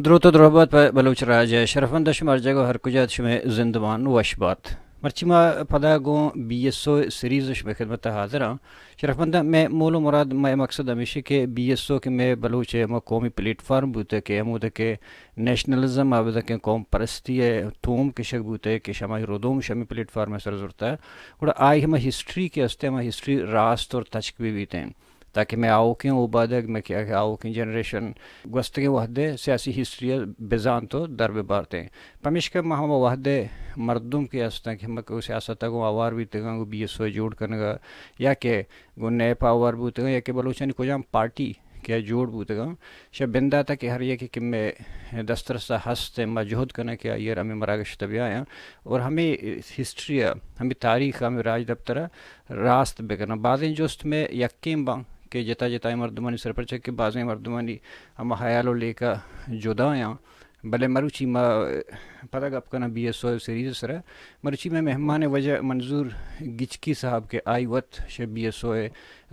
دروت ءُ درہبات پہ بلوچ راج ءَ۔ شرفمند ءَ شما ہر جاگہ ءُ ہر کجا ات، شمئے زندمان وش بات۔ مرچی ما پدا گوں بی ایس او سیریز ءَ شمئے خدمت ءَ حاضر آں۔ شرفمند ءَ مئے مول ءُ مراد، مئے مقصد ہمیش کہ بی ایس او کہ مئے بلوچ ءِ ہما قومی پلیٹ فارم بوتگ کہ ہمودا کہ نیشنلزم ءَ ابیتکیں قوم پرستی ءِ توم کشگ بوتگ کہ شمائی ردوم شمی پلیٹ فارم ءِ سر زرتگ، گڑا آئی ہما ہسٹری کہ است، ہما ہسٹری راست اور تچک بہ بیتیں۔ تاکہ مئے آؤکیں اوبادگ، مئے کہ آؤکیں جنریشن گوستگیں وہد ءِ سیاسی ہسٹری ءَ بزانت ءُ در بہ بارتیں۔ پمیشکا ما ہما وہد ءِ مردم کہ ہستاں کہ ہما کہ سیاست ءَ گوں آوار بیتگاں، گوں بی ایس او ءِ جوڑ کنگ ءَ یا کہ گوں نیپ ءَ آوار بوتگاں یا کہ بلوچانی کجام پارٹی کہ جوڑ بوتگاں، شہ بندات ءَ کہ ہر یکے کہ مئے دسترس ءَ ہست ءُ ما جہد کناں کہ آئی ءَ را ہمے مراگش ءَ بیایاں اور ہمے ہسٹری ءَ، ہمے تاریخ ءَ، ہمے راجدپتر ءَ راست بکناں۔ بازیں جست مئے یکیں باں کہ جتا جتائیں مردمانی سر، پرچا کہ بازیں مردمانی ہما ہیال ءُ لیکہ جدایاں، بلے مروچی ما پدا گپ کناں بی ایس او سیریز ءِ سرا۔ مروچی مئے مہمان وجہ منظور گچکی صاحب کہ آئی وت شہ بی ایس او ءِ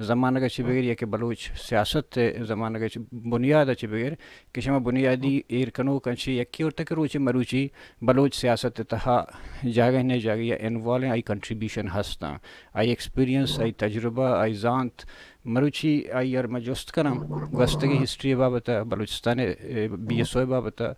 زمانگ ءَ چہ بگر یا کہ بلوچ سیاست ءِ زمانگ ءَ چہ بنیاد ءَ چہ بگر کہ شما بنیادی ایر کنوکاں چہ یکے اور تک روچے مروچی بلوچ سیاست ءِ تہا جاگہ نہ جاگہ یا انوالو، آئی کنٹریبیوشن ہستاں، آئی ایکسپیرینس، آئی تجربہ، آئی زانت۔ مروچی آئی ءَ را ما جست کناں گوستگیں ہسٹری ءِ بابت ءَ، بلوچستان ءِ، اے، بی ایس او ءِ بابت ءَ،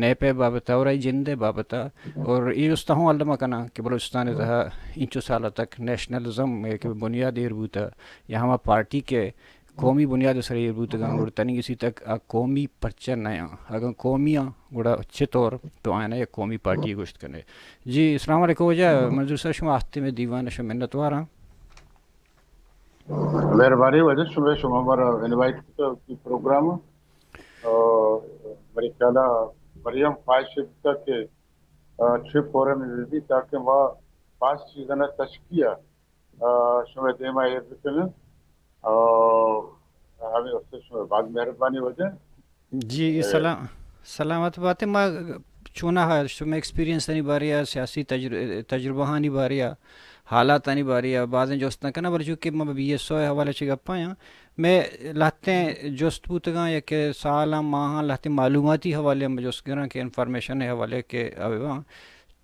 نیپ ءِ بابت ءَ اور آئی جند ءِ بابت ءَ، اور اے جست ءَ ہوں الما کناں کہ بلوچستان ءِ تہا انچو سال ءَ تک نیشنلزم ءِ کہ بنیاد ایر بوتہ یا ہما پارٹی کہ قومی بنیاد ءِ سر ءَ ایر بوتگاں، گڑا تنیگہ سی تک آ قومی پرچہ نہ آں؟ اگاں قومی آں، گڑا چطور تو آیاں یک قومی پارٹی گوشت کنے؟ جی، السلام علیکم واجہ منظور صاحب، شما آہتے مئے دیوان ءَ، شما منتوار آں۔ مہربانی واجہ، شما، شما مارا انوائٹ کتا وتی پروگرام ءَ۔ آ، منی خیال ءَ مریم خواہش بوتا کہ، آ، چہ فورم بہ بی تاکہ ما باز چیزانا تشکیہ آ، شمئے دیما ایر بکناں۔ آ، ہمے واسطہ شمئے باز مہربانی واجہ۔ جی، اے، سلام، سلامت بات۔ ما چوناہا شمئے ایکسپیرینس آنی بارے ءَ، سیاسی تجر-، تجربہ آنی بارے ءَ، حالات آنی بارے ءَ بازیں جست نہ کناں، بلے چونکہ ما بی ایس او ءِ حوالہ چہ گپ ءَ آں، مئے لہتیں جست بوتگاں یا کہ سالاں ماہاں لہتیں معلوماتی حوالے ءَ ما جست گراں کہ انفارمیشن ءِ حوالے کہ اویباں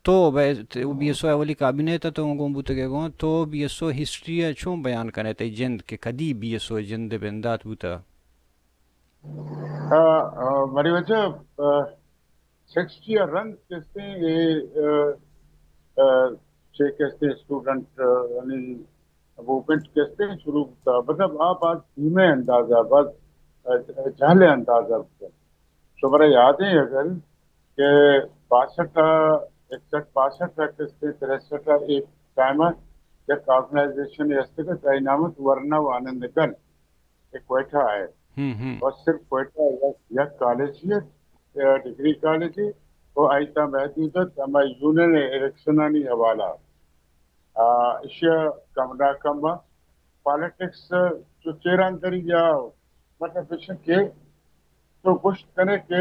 تو بی ایس او اولی کابینہ ءِ تہ تو گون بوتگ ئے گون، تو بی ایس او ہسٹری ءَ چون بیان کن ئے، تئی جند کہ کدی بی ایس او ءِ جند ءِ بندات بوتہ؟ آ، آ، منی وجہ، آ، سکسٹی ءَ رند کستیں اے، آ، آ، چے کستیں اسٹوڈنٹ، آ، یعنی موومنٹ کستیں شروع بوتہ، مطلب آ باز دھیمیں انداز ءَ، باز، آ، جہلیں انداز ءَ بوتہ۔ شمارا یاد ایں اگر کہ باسٹھ ءَ، اکسٹھ باسٹھ ءَ کستیں تریسٹھ ءَ اے ٹائم ءَ یک آرگنائزیشن ہستگ ات، آئی نام ات ورنا وانندگل، اے کوئٹہ ءَ ات۔ ہم، ہم۔ اور صرف کوئٹہ یک، یک کالج ہی ات، اے ڈگری کالج ہی، اور آئی تا محدود ات ہما یونین الیکشنانی حوالہ۔ آ، ایشی ءَ کم ناکم پالیٹکس چو چیراندری یا مطلب ایش کہ تو گوشت کنے کہ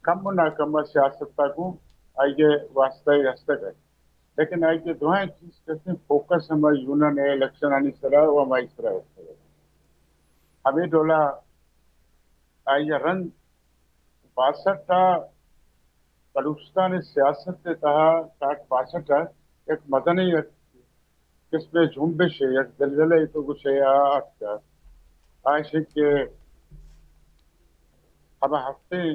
کم و ناکم سیاست ءَ گوں آئی ءِ واسطہ ءَ ہستگ ات، لیکن آئی ءِ درائیں چیز کسیں فوکس ہما یونین الیکشن آنی سرا و ہمائی سرا ہستگ ات۔ ہمے ڈولا آئی ءَ رند باسٹھ ءَ بلوچستان ءِ سیاست ءِ تہا ساٹھ باسٹھ ءَ یک مزنیں یک قسمے جنبشے، یک زلزلہ ءِ تو گوشے آ اتکہ۔ آ ایش کہ ہما ہفتیں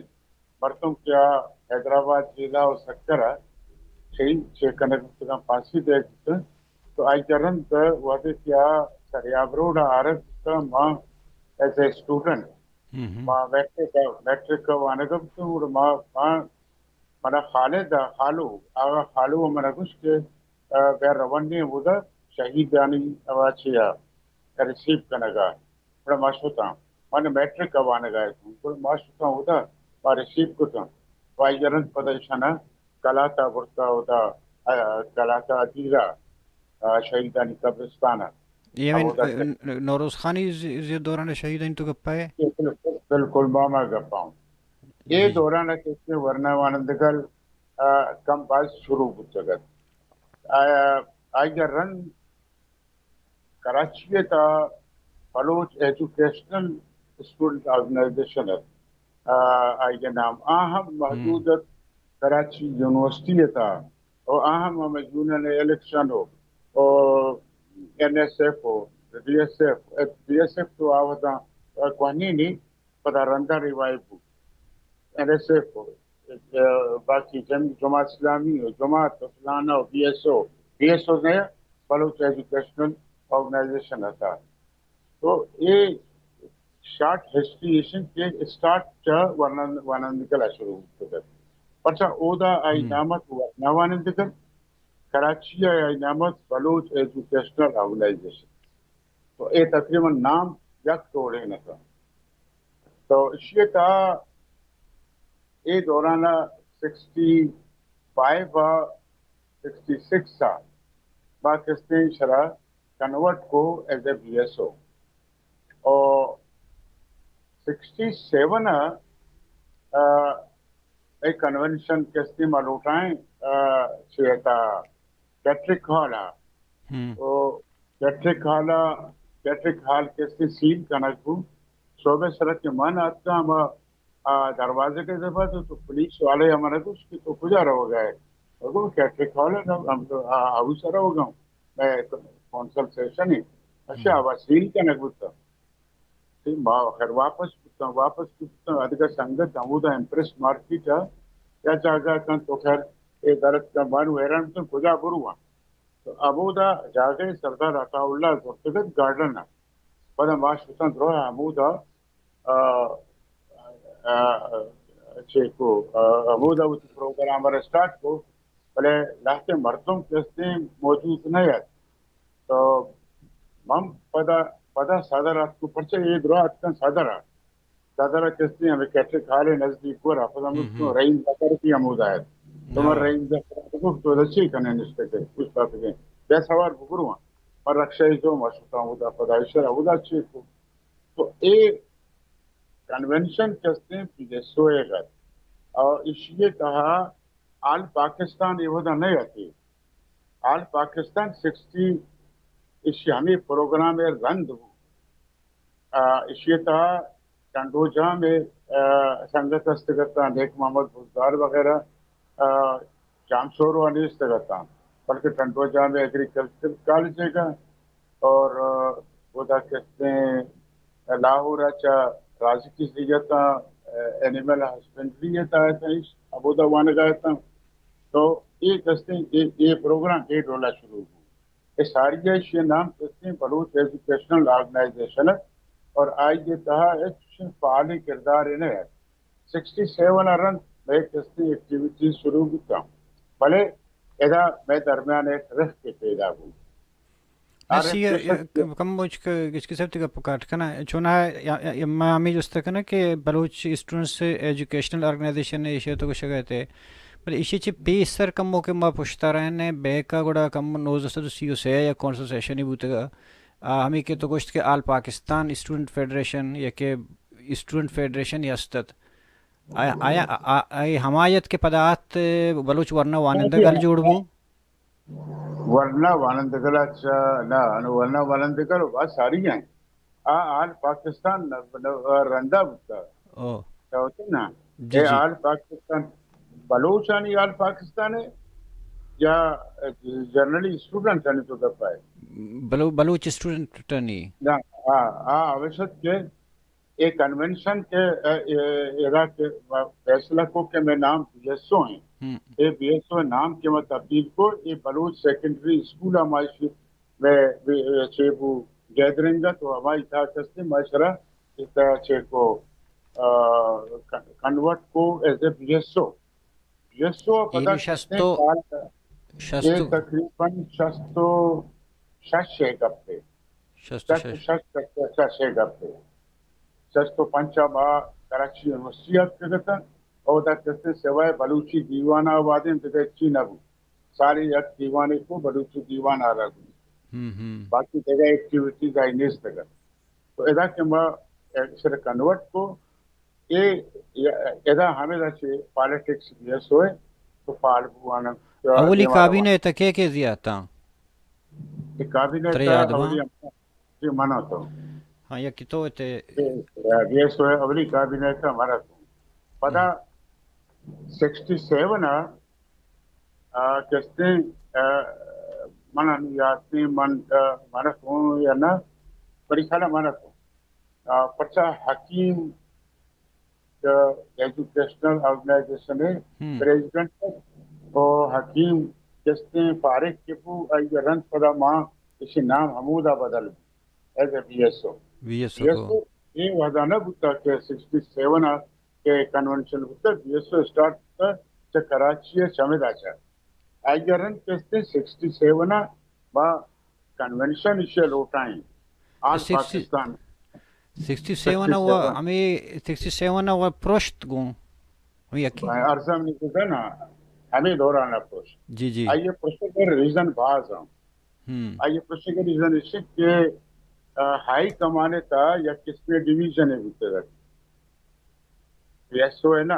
مردم کہ آ حیدرآباد، ضلع و سکر ءَ شہید چے کنگ بوتگاں، پھانسی دئیگ بوتگ، تو آئی ءَ رند وہدے کہ آ سریاب روڈ ءَ آرگ بوتگ، ما ایز اے اسٹوڈنٹ ہم، ہم۔ ما میٹرک ءَ، میٹرک ءَ وانگ ءَ بوتوں، گڑا ما، ما، منا خالد ءَ، خالو، آغا خالو ءَ منا گوشت کہ، آ، بیا روان ایں اودا شہیدانی ہما چیا ریسیو کنگ ءَ۔ گڑا ما شتاں۔ من میٹرک ءَ وانگ ءَ اتوں۔ گڑا ما شتاں اودا، ما ریسیو کتاں۔ و آئی ءَ رند پدا ایشانا کلات ءَ برتا اودا، آ، کلات ءَ دیرا، آ، شہیدانی قبرستان ءَ۔ اے ہمے اودا ن-، نوروز خانی زی-، زی دوران شہیدانی تو گپ ءَ ئے؟ بالکل، بالکل، ما ہما گپ ءَ اوں۔ اے جی۔ دوران ءَ کہ ورنا وانندگل، آ، کم باز شروع بوتگ ات۔ آ، آئی ءَ رند کراچی ءِ تہا بلوچ ایجوکیشنل اسٹوڈنٹ آرگنائزیشن ات۔ آ، آئی ءِ نام آ ہم محدود ات کراچی یونیورسٹی ءِ تہا، و آ ہم ہمے یونین الیکشن و، و این ایس ایف و B S F, B S F تو آ وھداں کوہنینی، پدا رندا ریوائیو بو۔ این ایس ایف و، باقی جم-، جماعت اسلامی و جماعت و فلانا و B S O, B S او نہ، بلوچ ایجوکیشنل آرگنائزیشن ات۔ تو اے شارٹ ہسٹری ایش انت کہ اسٹارٹ چہ ورنند-، وانندگل ءَ شروع بوتگ ات۔ پرچا اودا آئی نام ات ورنا وانندگل، کراچی ءَ آئی نام ات بلوچ ایجوکیشنل آرگنائزیشن۔ تو اے تقریباً نام یک ڈولیں ات۔ تو اشی ءِ تہا اے دوران ءَ سکسٹی فائیو ءَ سکسٹی سکس ءَ ما کستیں شرا کنورٹ کو ایز اے بی ایس او۔ اور سکسٹی سیون ءَ، آ، اے کنونشن کستیں ما لوٹائیں، آ، چی ات، کیتھرک ہال ءَ۔ تو کیتھرک ہال ءَ، کیتھرک ہال کستیں سیل کنگ بو۔ صبح سرا کہ من اتکاں، ہما آ دروازگ ءِ دپ ءَ تو، تو پولیس والے ہمارا گوشت کہ تو کجا روگا ئے؟ من گو کیتھرک ہال ءَ، ہم تو آ ہاؤس ءَ روگا اوں، مئے کونسل سیشن ہے۔ اچھا، آ سیل کنگ بوتا۔ ما خیر واپس بوتاں، واپس بوتاں، ادگہ سنگت ہمودا امپریس مارکیٹ ءَ یا جاگہ کن تو خیر اے درت کن بانو حیران بوتاں کجا برواں۔ تو ہمودا جاگہ سردار عطا اللہ زرتگ ات گارڈن ءَ۔ پدا ما شتاں درو ہمودا آ، آ، چے کو، آ، ہمودا وتی پروگرام ءَ اسٹارٹ کو، بلے لہتے مردم کستیں موجود نہ ات۔ تو من پدا، پدا صدر اتکو، پرچہ اے درا اتکن صدر ءَ۔ صدر ءَ کستیں ہمیں کیتھرک ہال ءِ نزدیک گورا، پدا من رحیم ظفر بھی ہمودا ات۔ تو من رحیم ظفر ءَ گفت، تو ادا چی کنے نشتگ ئے؟ کچھ بات کہیں۔ بیا سوار بگرواں۔ من رکشہ ءَ تو ما شتاں اودا، پدا ایشرا اودا چے کو۔ تو اے کنونشن کستیں پی ایس او ءِ گت۔ اور ایشی ءِ تہا آل پاکستان اے وھدا نہ اتی۔ آل پاکستان سکسٹی ایشی ہمیں پروگرام ءِ رند بو۔ آ، ایشی ءِ تہا ٹنڈو جام ءِ، آ، سنگت استگ اتاں، نیک محمد بزدار وغیرہ، آ، جام شورو ءَ نیستگ اتاں، بلکہ ٹنڈو جام ءِ ایگریکلچرل کالج ءِ گا اور، آ، اودا کستیں لاہور ءَ چہ رازقی زی اتاں، آ، اینیمل ہسبنڈری ءِ تہا اتاں، ایش ہمودا وانگا اتاں۔ تو اے کستیں اے، اے پروگرام اے ڈولا شروع بو۔ اے ساری ءَ ایشی ءِ نام کستیں بلوچ ایجوکیشنل آرگنائزیشن ات اور آئی ءِ تہا ہچ فعالیں کردارے نہ ات۔ سکسٹی سیون ءَ رند مئے کستیں ایکٹیویٹیز شروع بوتاں، بلے ادا مئے درمیان یک رخکے پیدا بو۔ آ رخ ءَ کم مچ گچکی صاحب تئی گپ کاٹ کناں، چوناہا ما ہمے جست کناں کہ بلوچ اسٹوڈنٹس ایجوکیشنل آرگنائزیشن ایشی ءَ تو گوشگ ءَ ات، بلے ایشی چہ پیسر کمو کہ ما پشت ءَ رہن ایں، بیک ءَ گڑا کم نوزدہ سد و سی و سے ءَ یک کونسل سیشنے بوتگ ءَ، آ، ہمے کہ تو گوشت کہ آل پاکستان اسٹوڈنٹ فیڈریشن یا کہ اسٹوڈنٹ فیڈریشن ہست ات۔ آیا، آیا، آ، آ، اے ہما ات کہ پدا آت بلوچ ورنا وانندہ گل جوڑ بو؟ ورنا وانندہ گل ءَ چہ، نہ، انو ورنا وانندہ گل وا ساری ہیں۔ آ آل پاکستان نہ، نہ، رندا بوتا۔ او۔ کیا ہوتا نا؟ جی، اے جی۔ آل پاکستان، بلوچانی آل پاکستان ہے یا جنرلی اسٹوڈنٹانی تو گپ ہے؟ بلو-، بلوچ اسٹوڈنٹانی۔ نہ، آ، آ، اوشت کہ اے کنونشن کہ، اے، اے، ادا کہ فیصلہ کو کہ مئے نام بی ایس او ہیں۔ ہم۔ اے بی ایس او نام کہ ما تبدیل کو، اے بلوچ سیکنڈری اسکول ہمائی شی، مئے، مئے، چے بو گیدرنگ تو ہمائی تھا کستے ما شرا اتا چے کو، آ، ک-، کنورٹ کو as a B S O. B S او پدا ایرو شست کستے و، سال کا، شست اے و، تقریباً شست و شش ہے گپے۔ شست و شست و شش۔ شش، شست و شش ہے گپے۔ شست و پنچ ءَ ما کراچی یونیورسٹی اتکگ اتاں، اودا کستے سوائے بلوچی دیوان ءَ وادیں دگہ ہچی نہ بو۔ سالے یک دیوانے کو بلوچی دیوان ءَ را گوشت۔ ہم، ہم۔ باقی دگہ ایکٹیویٹیز آئی نیست اتگ۔ تو ادا کہ ما ایکسر کنورٹ کو، اے، ادا ہمیں دا چے پالیٹکس بی ایس او ہے، تو فعال بوان۔ اولی کابینہ ءَ تہ کے کے زیاتاں؟ اے کابینہ ترے تہ آدماں؟ اولی ہم-، جی، من اتوں۔ ہاں، یکی تو ات ئے۔ جی، بی ایس او اولی کابینہ تہ من اتوں۔ پدا سکسٹی سیون ءَ، آ، کستیں، آ، من یاتیں من، آ، من کوں یا نہ، بڑی خیال من کوں۔ آ، پرچا حکیم، آ، ایجوکیشنل آرگنائزیشن ءِ پریزیڈنٹ ءُ حکیم کستیں فارغ کہ بو، آئی ءَ رند پدا ما ایشی نام ہمودا بدل بو، as a B S O. B S O B S O اے وہدا نہ بوتا کہ سکسٹی سیون ءَ کہ کنونشن بوتا، بی ایس او اسٹارٹ بوتا چہ کراچی ءَ چمدا چہ۔ آئی ءَ رند کستیں سکسٹی سیون ءَ ما کنونشن ایشی ءَ لوٹائیں۔ آل سکسٹی، پاکستان۔ سکسٹی سیون ءَ سکسٹی سیون۔ ہمیں سکسٹی سیون ءَ پروشت گوں۔ ہمیں یکی۔ ارزم نگزن ہمیں دوران ءَ پروشت۔ جی، جی۔ آئی ءِ پروشت ریزن باز ہم۔ ہم۔ آئی ءِ پروشت ریزن ایشی کہ، آ، ہائی کمان ءِ تہا یک قسمیں ڈویژن بوتگ ات۔ بی ایس او ءِ نہ،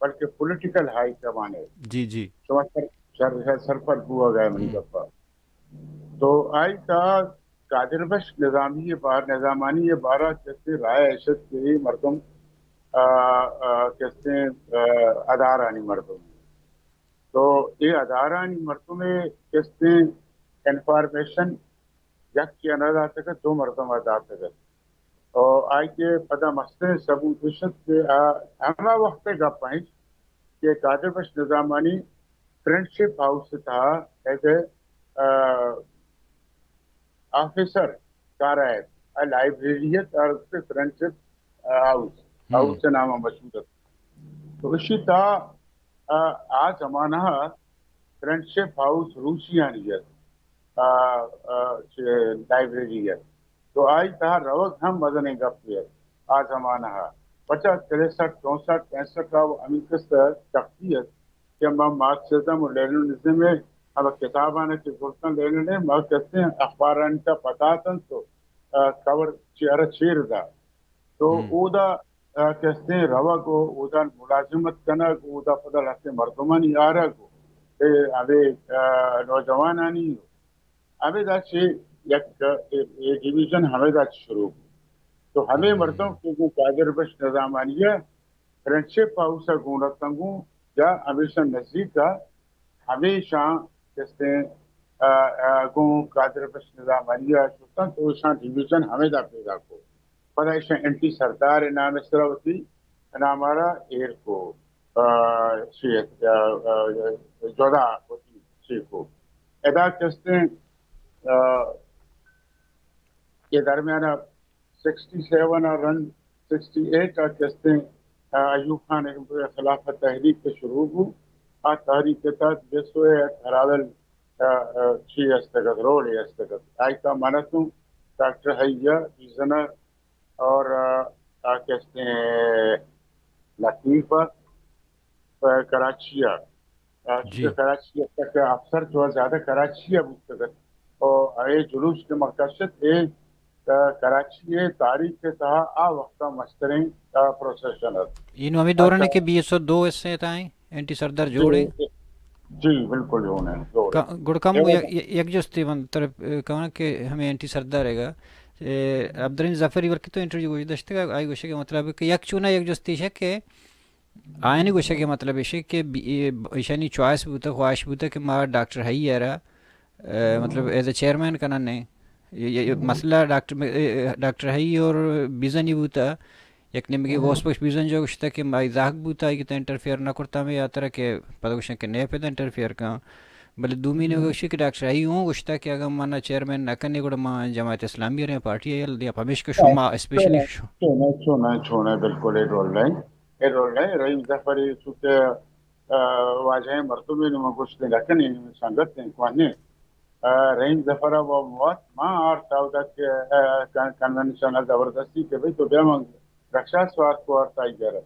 بلکہ پولیٹیکل ہائی کمان ءِ۔ جی، جی۔ شما سر-، سر-، سرپد بوگ ءَ ئے منی ہم۔ گپ ءَ۔ تو آئی تہا قادر بخش نظامی ءِ بار-، نظامانی ءِ بارہ ءَ کستیں رائے اشت کہ اے مردم، آ، آ، کستیں، آ، ادارانی مردم۔ تو اے ادارانی مردم ءَ کستیں انفارمیشن یک یا نہ داتگ ات، دو مردم ءَ داتگ ات۔ او آئی ءِ پدا مستریں ثبوت اش ات کہ آ ہما وقت ءِ گپ انت کہ قادر بخش نظامانی فرینڈشپ ہاؤس ءِ تہا ایز اے، آ، آفیسر کار ءَ ات۔ آ لائبریری ات، آ فرینڈشپ ہاؤس، ہم۔ ہاؤس ءِ نام ءَ مشہور ات۔ تو اشی تہا، آ، آ زمانہ ءَ فرینڈشپ ہاؤس روسیانی ات، آ، آ، چہ لائبریری ات۔ تو آئی تہا روگ ہم مزنیں گپے ات آ زمانہ ءَ۔ پرچا تریسٹھ، چونسٹھ، پینسٹھ ءَ ہمے قسط سختی ات کہ ما مارکسزم ءُ لیننزم ءِ ہما کتاباں کہ زرتن لینن ءَ، ما کستیں اخبارانی تہا پتاتن تو، آ، کور چہ ارا چیر دا۔ تو ہم۔ اودا، آ، کستیں روگ ءُ اودا ملازمت کنگ، اودا پدا لہتیں مردمانی آرگ ءُ اے ہمے، آ، نوجوانانی ہمیدا چہ یک، اے، اے ڈویژن ہمیدا چہ شروع بوت۔ تو ہمے ہم۔ مردم کہ گوں قادر بخش نظامانی ءَ فرینڈشپ ہاؤس ءَ گون اتنت گوں یا ہمیشاں نزیک ءَ ہمیشاں کستیں، آ، آ، گوں قادر بخش نظامانی ءَ شتنت تو ایشاں ڈویژن ہمیدا پیدا کو۔ پدا ایشاں اینٹی سردار ءِ نام ءِ سرا وتی نام ءَ را ایر کو، آ، چی ات، آ، آ، جدا وتی چی کو۔ ادا کستیں، آ، اے درمیان ءَ سکسٹی سیون ءَ رند سکسٹی ایٹ ءَ کستیں، آ، ایوب خان ءِ خلاف ءَ تحریک کہ شروع بو۔ آ تحریک ءِ تحت بی ایس او ءِ یک ہراول، آ، آ، چی استگ ات، رولے استگ ات۔ آئی تہا من اتوں، ڈاکٹر حیا، ریزنر اور، آ، آ، کستیں لطیف ءَ، آ، کراچی ءَ۔ آ، جی۔ چونکہ کراچی ءَ تک افسر تو زیادہ کراچی ءَ بوتگ ات۔ او اے جلوس کہ ما کشت، اے، آ، کراچی ءِ تاریخ ءِ تہا آ وقت ءَ مستریں، آ، پروسیشن ات۔ اے نوں ہمے دوران ءَ اچھا۔ کہ بی ایس او دو حصے تھا ہیں، اینٹی سردار جوڑ ہیں۔ جی، جی، بالکل جوڑ ہیں، جوڑ ہیں۔ کا-، گڑ کم اے یک، یک جستے من تر، اے، کہاں کہ ہمیں اینٹی سردار ہے گا۔ اے، عبدالرحیم ظفر ءِ ورکی تو انٹرویو گوش داشتگ، آئی گوشگ ءِ مطلب کہ یک چونا یک جستے ہے کہ آیانی گوشگ ءِ مطلب ایش کہ بی-، اے-، ایشانی چوائس بوتہ، خواہش بوتہ کہ ما ڈاکٹر حئی ءَ را، اے، مطلب ایز اے چیئرمین کنن نے۔ یہ، یہ، یہ مسئلہ ڈاکٹر م-، اے، ڈاکٹر حئی اور بیزنی بوتہ، یک نیمگے غوث بخش بیزن جو گوشتہ کہ ما زاہگ بوتہ، آئی کہ انٹرفیئر نہ کرتہ ہمے ہاترا کہ پدا گوشن کہ نئے پدا انٹرفیئر کن۔ بلے دومی نے گوشی کہ ڈاکٹر حئی اوں گوشتہ کہ اگاں منا چیئرمین نہ کنے گڑا ما جماعت اسلامی ءَ رئیں پارٹی ءَ یل دیا، پمیشکا شما اسپیشلی چونا، چونا، چونا، چونا، بالکل اے ڈول نہ ایں۔ اے ڈول نہ ایں۔ رحیم ظفر ءَ چونکہ، آ، واجہیں مردمے نوں ما گوشت نہ کنیں، سنگت ایں، کوہنیں۔ آ، رحیم ظفر ءَ وت ما آرت اودا کہ، آ، کن-، کنونشن ءَ زبردستی کہ بھئی تو بیا من رکشہ سوار کو آرت آئی ءَ را۔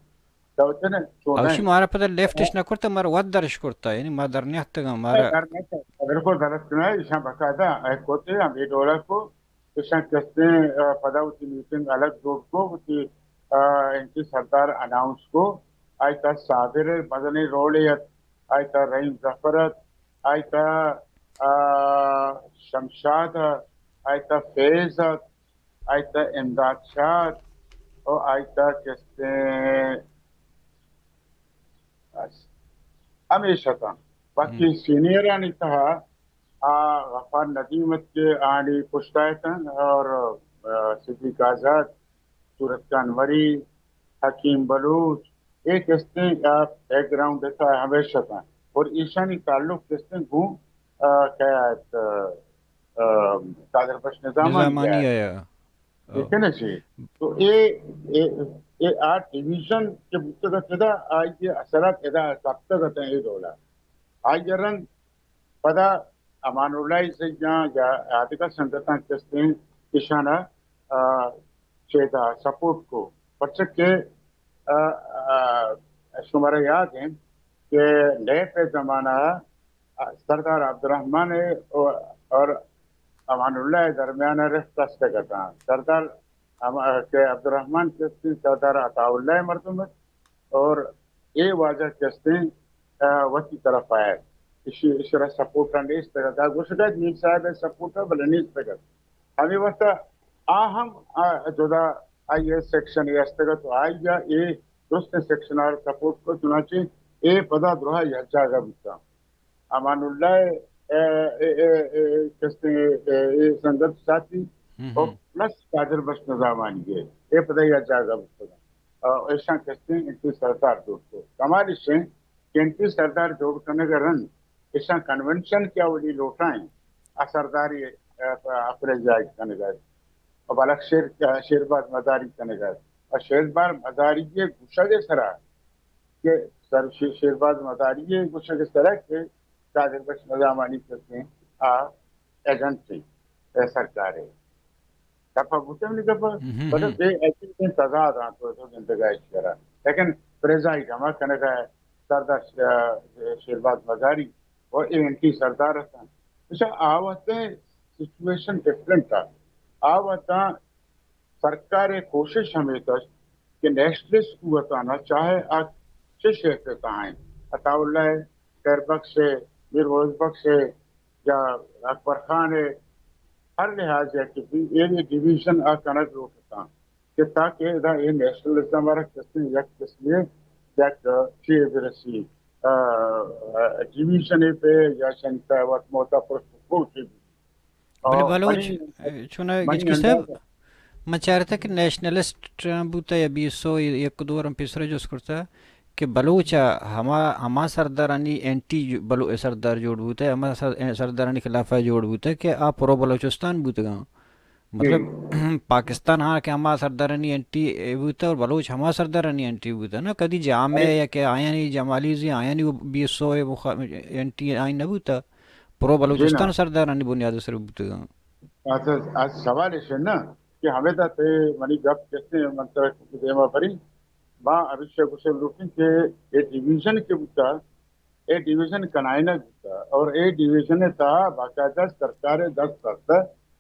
تو چنے چونا اوشی ایں۔ مارا پدا لیفٹ اش نہ کرتا، مارا وت درش کرتا، یعنی ما در نیاتگاں، مارا در نیاتگاں۔ بالکل درست نہ، ایشاں باقاعدہ اے کوتے ہم اے ڈولا کو، ایشاں کستیں، آ، پدا وتی میٹنگ الگ جوڑ کو، وتی، آ، اینٹی سردار اناؤنس کو، آئی تہا صابر مزنیں رولے ات، آئی تہا رحیم ظفر ات، آئی تہا، آ، شمشاد ات، آئی تہا فیض ات، آئی تہا امداد شاد ءُ آئی تہا کستیں ہمیش اتاں۔ باقی سینئرانی تہا آ غفار ندیم ات کہ آنی پشتا اتاں اور، آ، صدیق آزاد، صورت خان مری، حکیم بلوچ، اے کستیں آ بیک گراؤنڈ ءِ تہا ہمیش اتاں۔ اور ایشانی تعلق کستیں گوں، آ، کیا ات، آ، قادر بخش نظامانی نظامانی ءَ۔ آیا۔ ٹھیک ہے نا جی؟ تو اے، اے، اے آ ڈویژن کہ بوتگ ات ادا، آئی ءِ اثرات ادا کپتگ اتاں اے ڈولا۔ آئی ءِ رند پدا امان اللہ عزیزیاں یا آدگہ سنگتاں کستیں ایشانا، آ، چیدا سپورٹ کو۔ پرچہ کہ، آ، آ، شمارا یاد ہیں کہ نیپ ءِ زمانہ، آ، سردار عبدالرحمن اور امان اللہ ءِ درمیان رفت رستگ اتاں۔ سردار ہما کہ عبدالرحمن کستیں سردار عطا اللہ ءِ مردم ات اور اے واجہ کستیں، آ، وتی طرف آئے۔ ایشی، ایشرا سپورٹ ءَ نیست ات۔ آ گوشگ ات میر صاحب ءِ سپورٹ ءَ بلے نیست ات۔ ہمے واسطہ آ ہم، آ، جدا آئی ءِ سیکشن ءَ استگ ات، تو آئی ءَ اے درستیں سیکشن ءَ سپورٹ کو، چنانچہ اے پدا درہا یک جاگہ بوتاں۔ امان اللہ ءِ، اے، اے، اے، اے، کستیں، اے، اے سنگت ساتھی، ہم، اور ہم۔ پلس قادر بخش نظامانی ءِ، اے پدا یک جاگہ بوتگ ات۔ اور ایشاں کستیں اینٹی سردار جوڑ کو۔ کمال ایش ایں کہ اینٹی سردار جوڑ کنگ ءَ رند ایشاں کنونشن کہ اولی لوٹائیں، آ سرداری، اے، اپریزائز کنگ ءَ، اور بلک شیر، شیرباز مزاری کنگ ءَ۔ اور شیرباز مزاری ءِ گوشگ ءِ سرا کہ سر شی-، شیرباز مزاری ءِ گوشگ ءِ سرا کہ قادر بخش نظامانی کستیں آ ایجنٹ ایں، اے سرکار ءِ۔ دپا بوتگ منی گپا، ہم، ہم، مطلب ہم۔ بے ایجنٹ ایں، تضاد آں تو، تو گندگا اشی ءَ را۔ لیکن پریزائیڈ ہما کنگا سردار ش-، شیرباز مزاری و اے اینٹی سردار اتاں۔ اچھا، آ وقت سچویشن ڈفرنٹ آ۔ آ وقت سرکار ءِ کوشش ہمیش ات کہ نیشنلسٹ قوتانا چاہے آ چش ءِ تہا انت، عطا اللہ ءِ، خیر بخش ءِ، میر روز بخش ءِ یا اکبر خان ءِ، ہر لحاظ ءَ کہ بی، اے ڈویژن آ کنگ لوٹ اتاں کہ تاکہ ادا اے نیشنلزم ءَ را کسے یک قسمے یک چیے برسی، آ، آ، ڈویژنے پہ یا شنی تہ وت موتا پرس پوچے بی۔ بلے اور بلوچ، منی، چون منی گچکی صاحب، اندازہ۔ من چارتہ کہ نیشنلسٹ بوتہ یا بی ایس او یک دو ہم پیسرا جست کرتہ کہ بلوچ ءَ ہما، ہما سردارانی اینٹی جو-، بلو-، سردار جوڑ بوتہ، ہما سر-، سردارانی خلاف ءَ جوڑ بوتہ کہ آ پرو بلوچستان بوتگاں۔ مطلب، جی۔ پاکستان ہاں کہ ہما سردارانی اینٹی بوتہ اور بلوچ ہما سردارانی اینٹی بوتہ نا، کدی جامع ارے۔ یا کہ آیانی جمالیزی، آیانی بی ایس او مخا-، اینٹی آئی نہ بوتہ، پرو جی نا۔ بلوچستان سردارانی بنیاد سر بوتگاں۔ اچھا، آ سوال ایش نا کہ ہمیں دا تے منی گپ کسے من ترا دیما بری، ما ہمیشہ گوشگ لوٹیں کہ اے ڈویژن کہ بوتا، اے ڈویژن کنائینگ بوتا اور اے ڈویژن ءِ تہا باقاعدہ سرکار ءِ دست است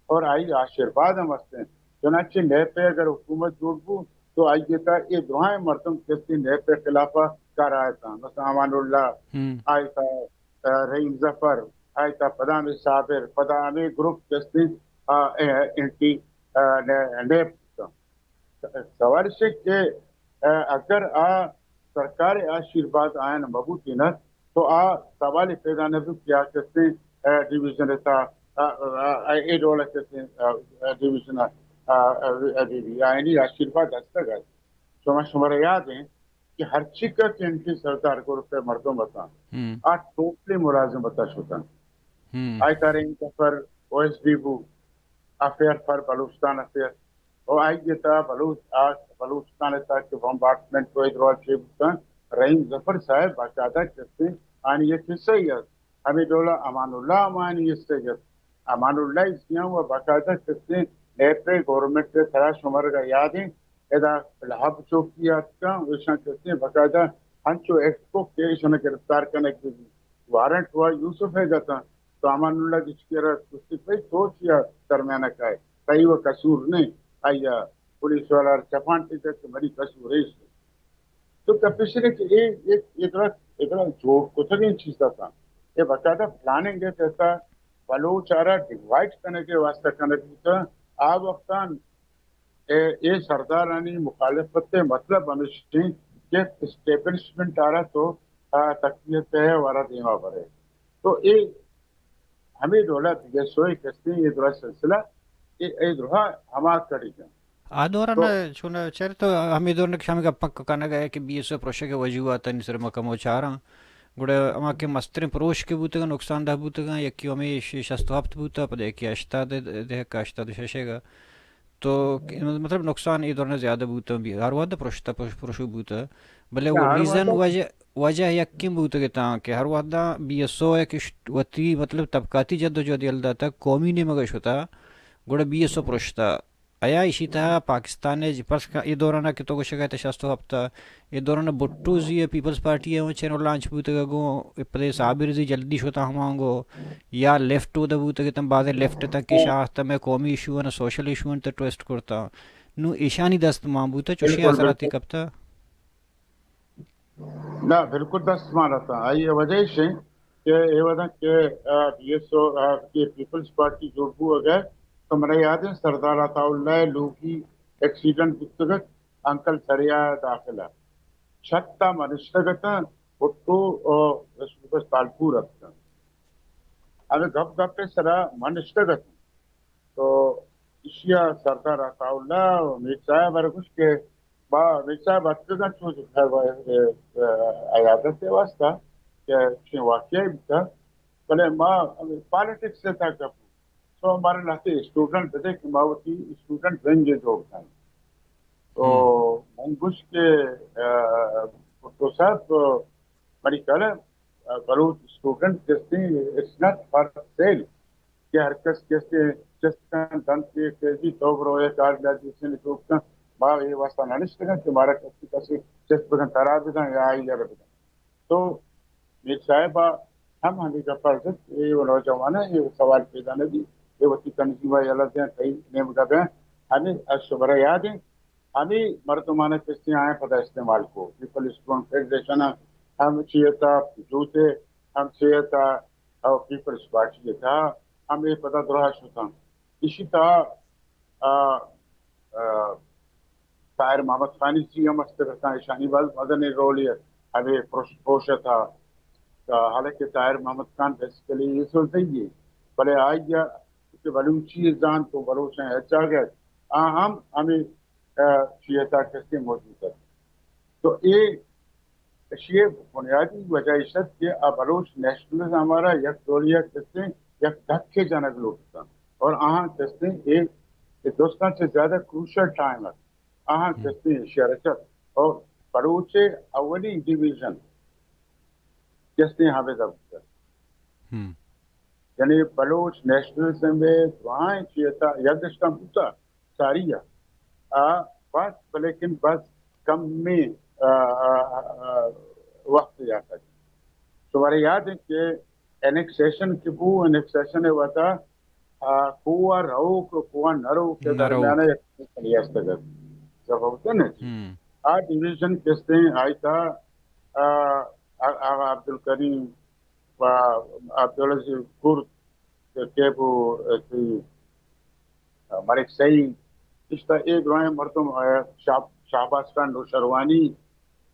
اور آئی آشیرواد ہم است انت۔ چنانچہ نیپ ءِ اگر حکومت جوڑ بو تو آئی ءِ تہا اے درائیں مردم کسے نیپ ءِ خلاف ءَ کار آیتاں، مثلاً امان اللہ، ہم۔ آئی تہا، آ، رحیم ظفر، آئی تہا پدا ہمے صابر، پدا ہمے گروپ کسے، آ، اے، اینٹی، آ، نے-، نیپ بوتاں۔ سوال ایش کہ، آ، اگر آ سرکار ءِ آشیرواد آیان مہ بوتینت تو آ سوال پیدا نہ بوت کہ آ کسے، آ، ڈویژن ءِ تہا، آ، آ، آ، اے ڈول ءَ کسے، آ، آ، ڈویژن ءَ، آ، آ، آ، بی بی آیانی آشیرواد ہستگ ات۔ شما، شمارا یاد انت کہ ہرچی کہ اینٹی سردار گروپ ءِ مردم اتاں، ہم۔ آ ٹوٹلی ملازمت ءَ شتاں۔ ہم۔ آئی تہا رحیم ظفر او ایس ڈی بو، افیئر فار بلوچستان افیئر، او آئی ءِ تہا بلوچ، آ بلوچستان ءِ تہا کہ بمبارڈمنٹ و ادرال چے بوتاں، رحیم ظفر صاحب باقاعدہ کسے آنی یک حصہ ہی است۔ ہمے ڈولا امان اللہ ہم آنی حصہ ہی است۔ امان اللہ ایشی ہم و باقاعدہ کسے نیپ ءِ گورنمنٹ ءِ تہا، شمارا یاد انت، ادا لہب چوکی آتکاں، ایشاں کسے باقاعدہ ہنچو ایکٹ کو کہ ایشاں گرفتار کنگ بہ بیت۔ وارنٹ وا یوسف ءَ گتاں، تو امان اللہ گچکی ءَ را گوشتی، بھئی تو چیا درمیان ءَ کائے؟ تئی و قصور نہ، آئی ءَ پولیس والا چپانٹی دے کہ منی قصور ایش۔ تو کپیش نے کہ اے، اے، اے درا، اے درا جوڑ کتگیں چیز اتاں۔ اے باقاعدہ پلاننگ ءِ تحت بلوچ ءَ را ڈیوائیڈ کنگ ءِ واسطہ کنگ بوتاں۔ آ وقتاں اے، اے سردارانی مخالفت ءِ مطلب ہمیش انت کہ اسٹیبلشمنٹ ءَ را تو آ، تقویت دئے، وارا دیما برے۔ تو اے ہمے ڈولا بی ایس او ءِ کستیں اے درا سلسلہ، اے، اے درا ہما کڑی کن۔ آ دوران تو چون چر تو ہمے دوران کہ شام گپ کنگ ءَ کہ بی ایس او پروشگ ءِ وجوہاتانی سر ما کمو چاراں۔ گڑا ہما کہ مستریں پروش کہ بوتگاں، نقصان دہ بوتگاں، یکی ہمے ش-، شست و ہفت بوتگ، پدا یکی ہشتاد دہک، ہشتاد و شش ءَ۔ تو مطلب نقصان اے دوران زیادہ بوتگ، بی-، ہر وھد پروشتہ، پروش-، پروشوک بوتگ۔ بلے نہ، وہ ہر ریزن وھد وجہ، وجہ یکیں بوتگ اتاں کہ ہر وھدا بی ایس او ءَ کہ ش-، وتی مطلب طبقاتی جد و جہد یل داتگ، قومی نیمگ ءَ شتہ، گڑا بی ایس او پروشتہ۔ آیا ایشی تہا پاکستان ءِ جی-، پرس کا-، اے دوران ءَ کہ تو گوشگ ءَ ئے شست و ہپت ءَ، اے دوران ءَ بھٹو زی ءِ پیپلز پارٹی ءِ اوں چینل لانچ بوتگ ءُ گوں پدے صابر زی جلدی شتاں ہمانگو، یا لیفٹ اودا بوتگ اتاں، بازیں لیفٹ اتاں کہ شاہ اتاں مئے قومی ایشو آں، سوشل ایشو آں تہ ٹویسٹ کرتاں۔ نوں ایشانی دست مان بوتگ، چوشیں بالکل، اثراتے بالکل۔ کپتگ؟ نہ، بالکل دست مان اتاں۔ آئی ءِ وجہ ایش انت کہ اے وھداں کہ، آ، بی ایس او، آ، کہ پیپلز پارٹی جوڑ بوگ ءَ، تو من ءَ یاد انت سردار عطا اللہ ءِ لوگی ایکسیڈنٹ بوتگ ات، انکل دریا ءِ داخل ءَ۔ شت ءَ ما نشتگ اتاں، بھٹو ءُ رسول بخش تالپور اتکاں۔ ہمے گپ گپ ءِ سرا من نشتگ اتاں۔ تو ایشی ءَ سردار عطا اللہ ءُ میر صاحب ءَ را گوشت کہ با میر صاحب اتکگاں چو عیادت ءِ واسطہ کہ چین واقعہ بوتگ، بلے ما پالیٹکس ءِ تہا گپ، تو مارا لہتے اسٹوڈنٹ بدے کہ ما وتی اسٹوڈنٹ ونگ ءَ جوڑ کنیں۔ تو ہم۔ من گوشت کہ، آ، بھٹو صاحب، منی خیال ءَ، آ، بلوچ اسٹوڈنٹ کستیں، it's not for sale، کہ ہر کس کستیں چست کن دنت کہ کہ جی تو برو اے کارڈ لا جی سن تو کن، ما اے واسطہ نہ نشتگاں کہ مارا کسی کسی چست بکن، ترا بدن یا آئی ءَ را بدن۔ تو میر صاحب ءَ ہم ہمے گپ ءَ زرت، اے نوجوان ءَ اے سوال پیدا نہ بیت، اے وتی تنظیم ءَ یلہ دیں، تئی نیمگ ءَ بیں، ہمے اش برا یاد انت۔ ہمے مردماناں کستیں آیاں پدا استعمال کو۔ پیپلز اسٹوڈنٹ فیڈریشن ءَ ہم چی ات ءَ، جوتے ہم چی ات ءَ، اور پیپلز پارٹی ات ءَ ہم اے پدا دراہ شتاں۔ ایشی تہا، آ، آ، طاہر محمد خانی جی ہم است اتاں، ایشانی باز مزنیں رولے ہمے پروش-، پروش ات ءَ۔ حالانکہ طاہر محمد خان بیسیکلی اے سوزئی یے، بلے آئی ءَ کہ بلوچی زانت و بلوچاں ہچ جاگہ ات، آ ہم ہمے، آ، چی ات ءَ کستیں موجود ات۔ تو اے، اشی ءِ بنیادی وجہ ایش ات کہ آ بلوچ نیشنلزم ءَ را یک ڈولے ءَ کستیں یک دھکے جنگ لوٹتاں اور آہاں کستیں اے، اے درستاں چہ زیادہ کروشل ٹائم ات، آہاں ہم۔ کستیں ایشی ءَ را چت اور بلوچ ءِ اولی ڈویژن کستیں ہمدا بوتگ۔ ہم۔ یعنی بلوچ نیشنلزم ءِ دراہیں چی ات ءَ یک دشتاں بوتگ ساری ءَ، آ بس، بلیکن بس کمیں، آ، آ، آ، وقت یاتگ۔ شمارا یاد انت کہ انیکسیشن کہ بو، انیکسیشن ءِ وتا، آ، کوہ ءَ روک، کوہ ءَ نہ روک ءِ نہ روک۔ درمیان ءَ یک فیصلے استگ ات۔ سبب تو نہ جی۔ ہم۔ آ ڈویژن کستیں آئی تہا، آ، آ، آغا عبدالکریم و عبدالعزیز کرد کہ بو، تئی ملک سعید، اشتا اے درائیں مردم، آ، شاہ-، شہباز خان نوشروانی،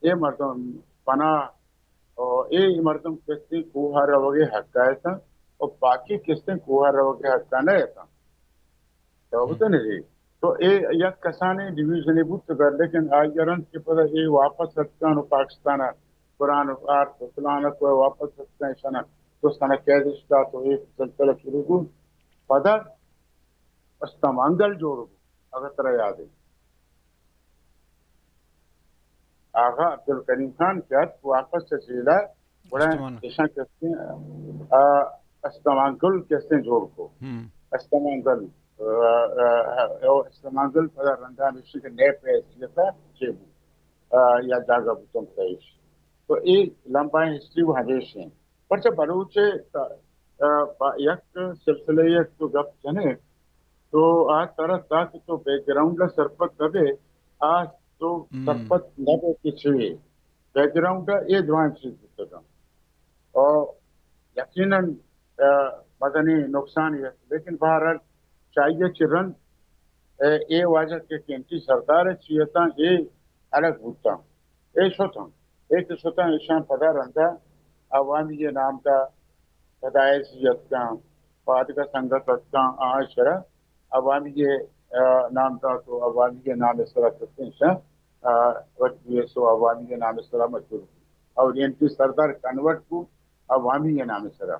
اے مردم پناہ، او اے مردم کستیں کوہ ءَ روگ ءِ حق ءَ اتاں، او باقی کستیں کوہ ءَ روگ ءِ حق ءَ نہ اتاں۔ تو ہم۔ بوتگ نہ جی۔ تو اے یک کسانیں ڈویژنے بوتگ، لیکن آئی ءَ رند کہ پدا اے واپس اتکاں و پاکستان ءَ قرآن و آرت و فلان ءَ کو واپس اتکاں، ایشاناں دوستانہ قید اش دات و اے سلسلہ شروع بوت۔ پدا استمانگل جوڑ بوت، اگر ترا یاد انت۔ آغا عبدالکریم خان کہ ات واپس چہ جیل ءَ، گڑا استمان۔ ایشاں کستیں، آ، استمانگل کستیں جوڑ کو۔ ہم۔ استمانگل، آ، آ، آ، استمانگل پدا رندا ہمیشی کہ نئے پیس جتا چے بو، آ، یا جاگہ بوتم پیش۔ تو اے لمبائیں ہسٹری وہ ہمیش ہیں۔ پرچہ بلوچ ءِ، آ، با-، یک سلسلہ یک تو گپ جنے، تو آ ترا تاکہ تو بیک گراؤنڈ ءَ سرپد نہ بے، آ تو ہم۔ سرپد نہ بے کہ چی بیک گراؤنڈ ءَ اے درائیں چیز بوتگاں۔ او یقیناً، آ، مزنیں نقصانے ات، لیکن بہرحال چاہیے چہ رند، آ، اے واجہ کہ کینٹی سردار ءِ چی اتاں، اے الگ بوتاں، اے شتاں۔ اے کہ شتاں، ایشاں پدا رندا عوامی ءِ نام دا، پدا ایس جی اتکاں، پادگہ سنگت اتکاں، آ شرا عوامی ءِ، آ، نام دا تو عوامی ءِ نام سرا کتیں ایشاں، آ، وت بی ایس او عوامی ءِ نام سرا مشہور بو۔ اور این پی سردار کنورٹ بو عوامی ءِ نام سرا۔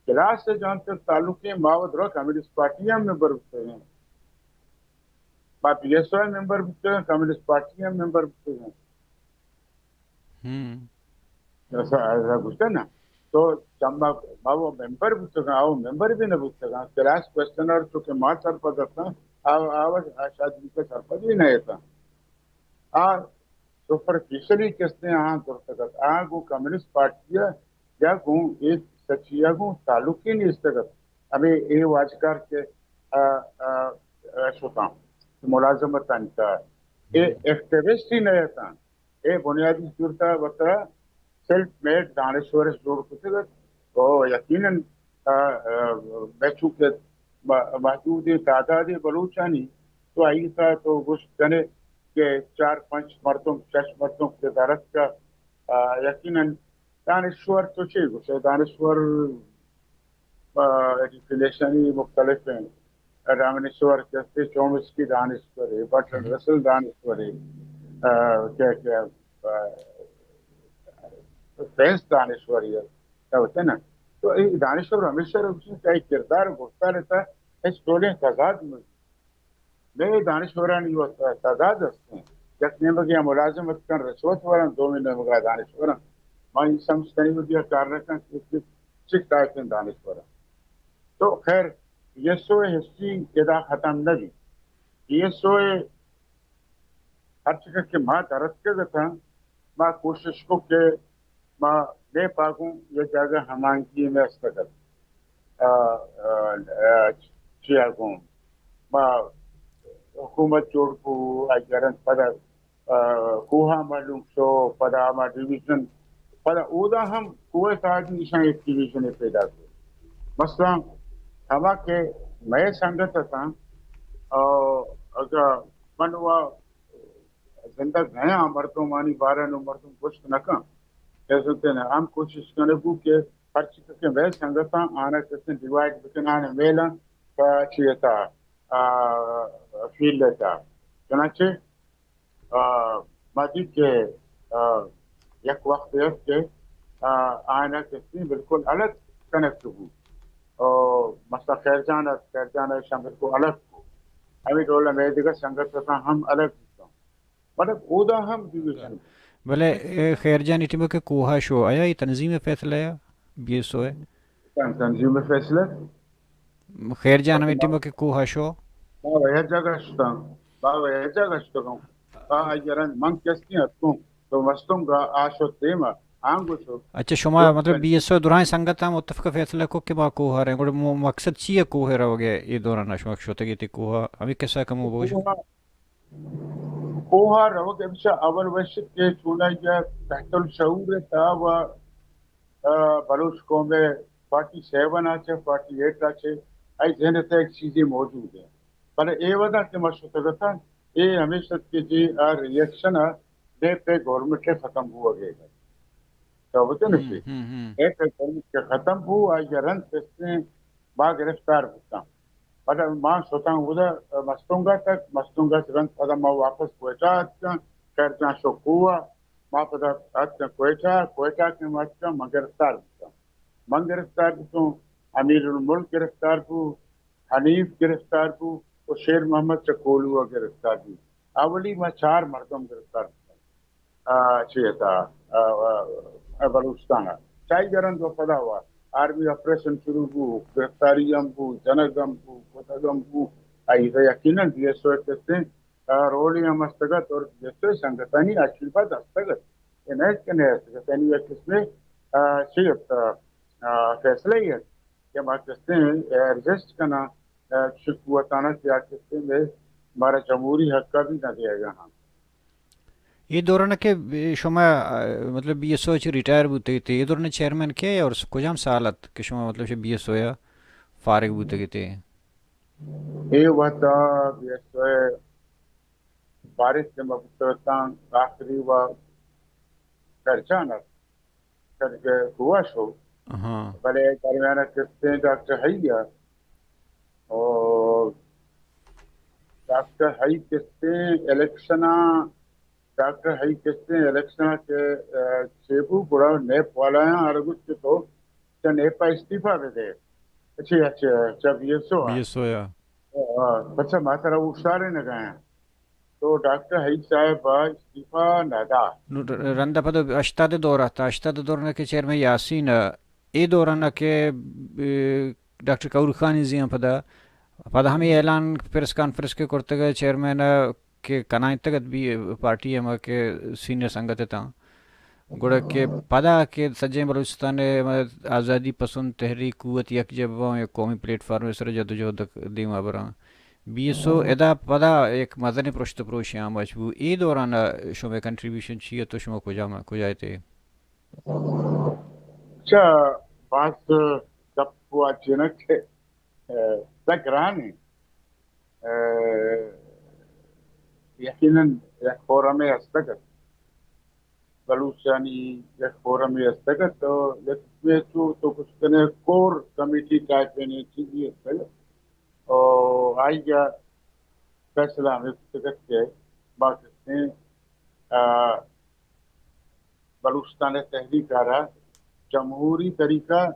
کلاس ءِ جان تر تعلق ایں، ما و درا کمیونسٹ پارٹی ہم ممبر بوتگیں۔ ما بی ایس او ممبر بوتگیں، کمیونسٹ پارٹی ہم ممبر بوتگیں۔ ہم۔ ایسا، ایسا گوشتہ نا۔ تو چما ما وہ ممبر بوتگاں، آ وہ ممبر بھی نہ بوتگاں۔ کلاس کوشچنر چونکہ ما سرپد اتاں، آ، آ، آ شاید ان کے سرپد بھی نہ اتاں۔ آ سپرفیشلی کستے آں درتگت۔ آ گوں کمیونسٹ پارٹی یا گوں ایک سچیا گوں تعلقی نیستگت۔ ہمیں اے واجکار کے، آ، آ، آ، شتاں ملازمت انت۔ اے ہم۔ ایکٹیوسٹ ہی نہ اتاں۔ اے بنیادی صورت ء وترا سیلف میڈ دانشور اش جوڑ کتگ ات۔ تو یقیناً، آ، آ، بہ چونکہ م-، محدودیں تعدادے بلوچانی، تو آئی تھا تو گوشت کنے کہ چار پنچ مردم، شش مردم کہ درتکا، آ، یقیناً دانشور تو چے گوشے؟ دانشور آ، ڈیفینیشنی مختلف ہیں۔ دانشور کسے چومسکی دانشور ہے، برٹرنڈ ہم۔ رسل دانشور ہے، آ، کیا، کیا، آ، سائنس دانشور ہے، کیا ہوتا ہے نا؟ تو اے دانشور ہمیشہ رکھتی ہے، چاہے کردار گفتار رہتا ہے، اس ٹولیں تضاد میں مئے دانشورانی وت تضاد است انت۔ یک نیمگے ء ملازم اتکن رشوت ورن، دومی نیمگا دانشورن۔ ما این سمجھ کنی ودیا کار نہ کن کہ چک ٹائپیں دانشورن۔ تو خیر، بی ایس او ء ہسٹری ادا ختم نہ بیت۔ بی ایس او ء ہر چکہ کہ ما درتکگ اتاں، ما کوشش کو کہ ما مئے پاگوں یک جاگہ ہمانگی میں استگ ات۔ آ، آ، آ، چیا گوں ما حکومت جوڑ کو، آئی ء رند پدا، آ، کوہا ما لنگ شو، پدا ما ڈویژن، پدا اودا ہم کوہ تاجی نشان ایک ڈویژن پیدا کو۔ مثلاً ہما کہ مئے سنگت اتاں، آ، اگا من وا زندگ ہیاں مردمانی بارہ نو مردم گوشت نہ کن۔ ایسے نا ہم کوشش کنے بو کہ ہر چیز کہ مئے سنگتاں آنا کسیں ڈیوائیڈ بکن، آنا میلاں پہ چی اتا، آ، فیلڈ اتا۔ چنانچہ، آ، ما دیت کہ، آ، یک وقت است کہ، آ، آنا کسیں بالکل الگ کنیکٹ بو۔ او مثلاً خیر جان است، خیر جان ایشاں بالکل الگ کو۔ ہمیں ڈول میں دیگر سنگت اتاں ہم الگ بوتاں۔ مطلب، اودا ہم ڈویژن۔ بلے، اے خیر جان ٹیم کہ کوہا شو، آیا یہ تنظیم فیصلہ ہے، بی ایس او ہے؟ تن-، تنظیم فیصلہ۔ خیر جان ہمیں ٹیم کہ کوہا شو۔ ہاں، ہر جگہ شتاں۔ ہاں، ہر جگہ شتاں۔ ہاں، یاران من کستی اتکوں۔ تو مستوں گا آ شو دیما، آنگو شو۔ اچھا، شما تو مطلب بی ایس او درائیں سنگت ہم متفق فیصلہ کو کہ ما کوہا رہے۔ گڑا مو-، مقصد چی ہے کوہا روگے؟ یہ دوران شما شتگی تی کوہا، ہمیں کسا کمو بوجھ۔ کوہا کوہا روگ ہمیشہ اول وش کہ چونائی ء تحت الشعور ء تہا و، آ، بلوچ قوم ء فورٹی سیون ء چہ فورٹی ایٹ ء چہ آئی ذہن ء تہ یک چیزے موجود ہے۔ بلے اے ودا کہ ما شتگ اتاں، اے ہمیش ات کہ جی آ ری ایکشن ء ڈیپ ء گورنمنٹ ء ختم بوگ ء تو بچن ہم، ہم، ہم۔ اے کہ گورنمنٹ ء ختم بو، آئی ء رند کسیں ما گرفتار بوتاں۔ پدا ما شتاں اودا مستونگ ء تک، مستونگ ء رند پدا ما واپس کوئٹہ اتکاں، خیر جان شو کوہ ء، ما پدا اتکاں کوئٹہ، کوئٹہ کہ ما اتکاں، من گرفتار بوتاں۔ من گرفتار بوتوں، امیر الملک گرفتار بو، حنیف گرفتار بو و شیر محمد چہ کولو ء گرفتار بو۔ اولی ما چار مردم گرفتار بوتاں۔ آ، چی اتا، آ، آ، آ، بلوچستان ء۔ چائی گرند و پدا و آرمی آپریشن شروع بو، گرفتاری ہم بو، جنگ ہم بو، کتگ ہم بو۔ آئی ء یقیناً بی ایس او ء کسیں، آ، رولی ہم استگ ات اور بی ایس او ء سنگتانی آشیرباد استگ ات۔ اے نہ ات کہ نہ استگ ات، یعنی یک قسمے، آ، چی ات، آ، فیصلہ ہی ات۔ کہ ما کسیں ایڈجسٹ کناں، ا، چہ قوتانا کہ آ کسیں میں مارا جمہوری حق بھی نہ دیا گیا ہاں۔ یہ دوران کہ شما، ا، مطلب بی ایس او چہ ریٹائر بوتے تھے، یہ دوران چیئرمین کیا ہے اور کجام سال ات کہ شما مطلب چہ بی ایس او یا فارغ بوتے تھے؟ اے وقت بی ایس او فارغ کہ ما بوتگتاں آخری و خرچان است، کدگہ گوا شو، ہاں۔ بلے درمیانہ کستیں ڈاکٹر حئی ءَ، او ڈاکٹر حئی کستیں الیکشن ءَ، ڈاکٹر حئی کستیں الیکشن ءَ کہ، آ، چیبو گڑا نیپ والایاں آرگوت کہ تو چہ نیپ ءَ استعفی بدے۔ اچھا، اچھا، اچھا، بی ایس او ءَ۔ بی ایس او ءَ۔ آ، پچا ما ترا اوشتارے نہ گایاں۔ تو ڈاکٹر حئی صاحب ءَ استعفی نہ دا۔ نو، ر-، رند ءَ پد ہشتاد ءِ دور ءَ ات، ہشتاد ءِ دور ءَ کہ چیئرمین یاسین ءَ، اے دور ءَ کہ، اے، ڈاکٹر کہور خان زی ءَ پدا، پدا ہمے اعلان پریس کانفرنس کہ کرتگ ءَ چیئرمین ءَ کہ کنائینتگ ات بی پارٹی ءَ ہما کہ سینئر سنگت اتاں۔ گڑا کہ پدا کہ سجیں بلوچستان ءِ آزادی پسند تحریک قوت یک جبہ باں، یک قومی پلیٹ فارم ءِ سر ءَ جدوجہد ءَ دیما براں۔ بی ایس او ادا پدا یک مزنیں پرشت ءُ پروشے آماچ بو۔ اے دوران ءَ شمئے کنٹریبیوشن چی ات ءُ شما کجا م-، کجا ات ئے؟ چہ باز گپ واچینگ کہ، ءَ، سک گران ایں۔ ءَ، یقیناً یک فورمے ہستگ ات۔ بلوچانی یک فورمے ہستگ ات ءُ یک قسمے چو تو گوشت کنے کور کمیٹی ٹائپ ءِ چیزے ہستگ ات۔ ءُ آئی ءَ فیصلہ ہمے کتگ ات کہ ما کستیں، آ، بلوچستان ءِ تحریک ءَ را جمہوری طریقہ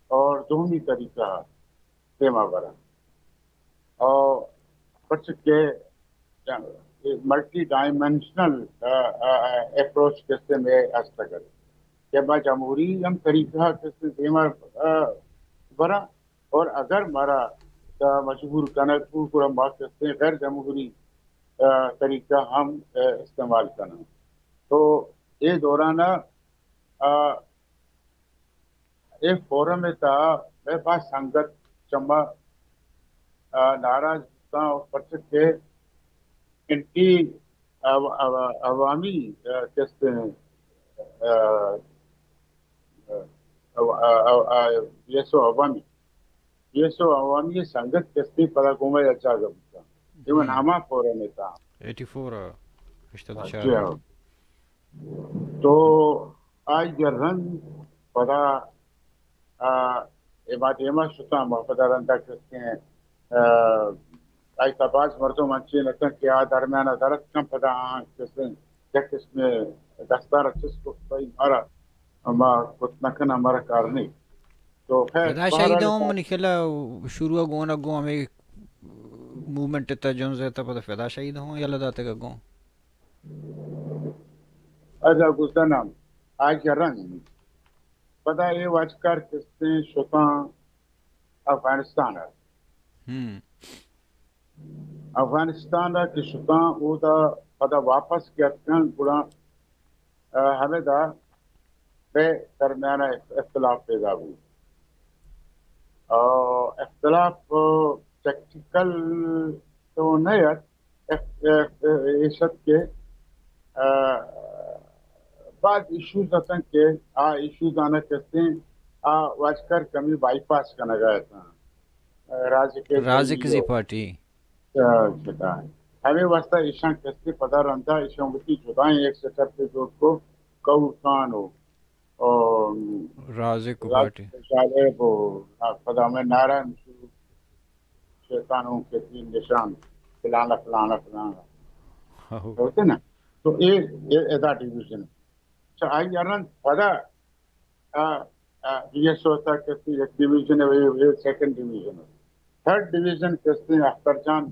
اور دومی طریقہ دیما براں۔ اور پرچکہ ملٹی ڈائمنشنل، آ، آ، آ، اپروچ کسے میں ہستگ ات کہ ما جمہوری ہم طریقہ کسے دیما، آ، براں اور اگر مارا، آ، مجبور کنگ بو گڑا ما کسے غیر جمہوری، آ، طریقہ ہم، آ، استعمال کناں۔ تو اے دوران ءَ، آ، اے فورم ءِ تہا مئے باز سنگت چما، آ، ناراض بوتاں، پرچہ کہ اینٹی عو-، عو-، عوامی، آ، کستیں، آ، آ، آ، آ، آ، بی ایس او عوامی، بی ایس او عوامی سنگت کستیں پدا گوما یک جاگہ بوتاں۔ اے من ہما فورم ءِ تہا۔ ایٹی فور ءَ، ہشتاد ءُ چار۔ جی ہاں۔ تو آئی ءَ رند پدا، آ، اے ما دیما شتاں، ما پدا رندا کستیں، آ، آئی ءَ باز مردم انچیں اتاں کہ آ درمیان ءَ در اتکاں، پدا آہاں کستیں یک قسمے دستار ءَ چست کت، بھئی مارا، ما کت نہ کناں، مارا کار نہیں۔ تو خیر، پدا شہید بہرحال ہوں منی خیال ءَ شروع ءَ گون ءَ گوں ہمے موومنٹ ءِ تہا جنز ءِ تہا پدا پدا شہید ہوں یلہ داتگ ءَ گوں۔ ادا گزدنم آئی ءَ رند پدا اے واجکار کستیں شتاں افغانستان ءَ۔ ہم۔ افغانستان ءَ کہ شتاں، اودا پدا واپس کہ اتکاں، گڑا، آ، ہمدا بے درمیان ءَ اخ-، اختلاف پیدا بوت۔ آ، اختلاف، آ، ٹیکٹیکل تو نہ ات، اخ-، اخ-، ایش ات کہ، آ، بعض ایشوز اتاں کہ آ ایشوز آناں کستیں آ واجکار کمی بائی پاس کنگا اتاں۔ آ، رازی کے رازی کسی پارٹی۔ آ، شتا۔ ہمیں واسطہ ایشاں کستیں پدا رندا ایشاں وتی جدائیں ایک سیٹ اپ جوڑ کو، کہور خان و، آ، رازق و رازق پارٹی۔ جالب و، آ، پدا ہمیں نعرہ شیطان ہوں کہ تین نشان، فلانا، فلانا، فلانا۔ ہو۔ ہوتے نا؟ تو اے، اے ادا ڈویژن۔ اچھا، آئی ءَ رند پدا، آ، آ، بی ایس او تک کسی یک ڈویژن ہے، اے، اے سیکنڈ ڈویژن ہے۔ تھرڈ ڈویژن کسی اختر جان،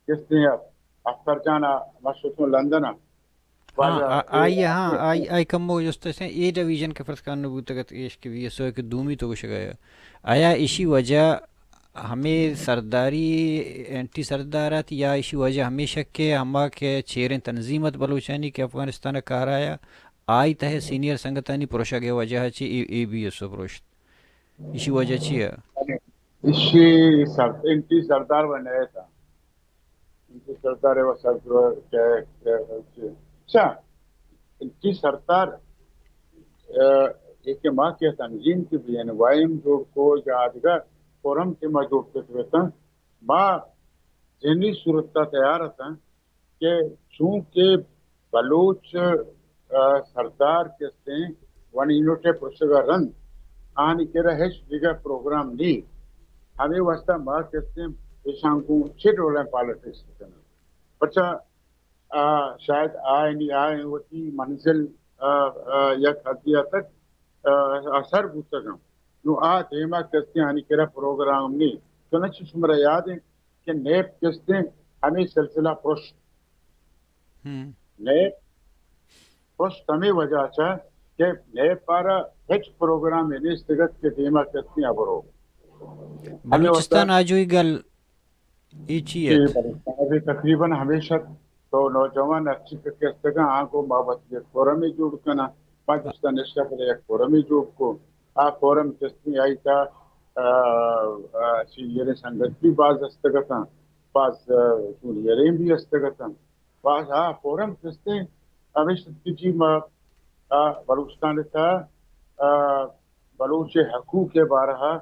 کسی اختر جان، آ، ما شتوں لندن ءَ۔ ہاں، واجہ آ-، آئی، ہاں، آئی، آئی کمو جست ءَ اے ڈویژن کہ فرض کنگ بوتگ ات ایش کہ بی ایس او کہ دومی تو گوشگ ءَ آیا، ایشی وجہ ہمے سرداری اینٹی سردار ات یا ایشی وجہ ہمیش ات کہ ہما کہ چیریں تنظیم ات بلوچانی کہ افغانستان ءَ کار آیا، آئی تہ ءَ سینئر سنگتانی پروشگ ءِ وجہ ءَ چہ اے، اے بی ایس او پروشت۔ ایشی وجہ چی ءَ؟ ایشی سر-، اینٹی سردار و نہ ات۔ اینٹی سردار و سر-، کہ، کہ، کہ، اچھا، اینٹی سردار، آ، اے کہ ما کہ تنظیم کہ بی این وائی ایم جوڑ کو یا دگہ فورم کہ ما جوڑ کت بیتاں، ما ذہنی صورت ءَ تیار اتاں کہ چونکہ بلوچ آ، سردار کہ استیں، ون یونٹ ءِ پرشگ ءَ رند آنی کرا ہچ دگہ پروگرام نی۔ ہمے واسطہ ما کہ استیں ایشاں گوں چے ڈولیں پالیٹکس بکناں؟ پرچا آ، شاید آ یعنی آ وتی منزل، آ، آ، یک حدے ءَ تک، آ، آ سر بوتگ اَنت۔ نوں آ دیما کہ استیں آنی کرا پروگرام نی۔ چنانچہ شمارا یاد اِنت کہ نیپ کہ استیں ہمے سلسلہ پرشت۔ ہم۔ نیپ پرشت ہمے وجہ چہ کہ نیپ ءَ را ہچ پروگرامے نیست اَت کہ دیما کہ استیں آ برو۔ ہمے بلوچستان واسطہ آجوئی گل اے چی جی، اِنت؟ بلوچستان ءَ تقریباً ہمیش اَت۔ تو نوجوان ہرچی کہ استگ اَنت، آ گوں ما وتی یک فورمے جوڑ کناں۔ ما جستا نشتہ پدا یک فورمے جوڑ کو۔ آ فورم کہ استیں آئی تہا، آ، آ، سینئریں سنگت بھی باز استگ اَت اَنت، باز، آ، جونیئریں بھی استگ اَت اَنت۔ باز آ فورم کہ استیں ہمیش اَت کہ جی ما، آ، بلوچستان ءِ تہا، آ، بلوچ حقوق ءِ بارہ ءَ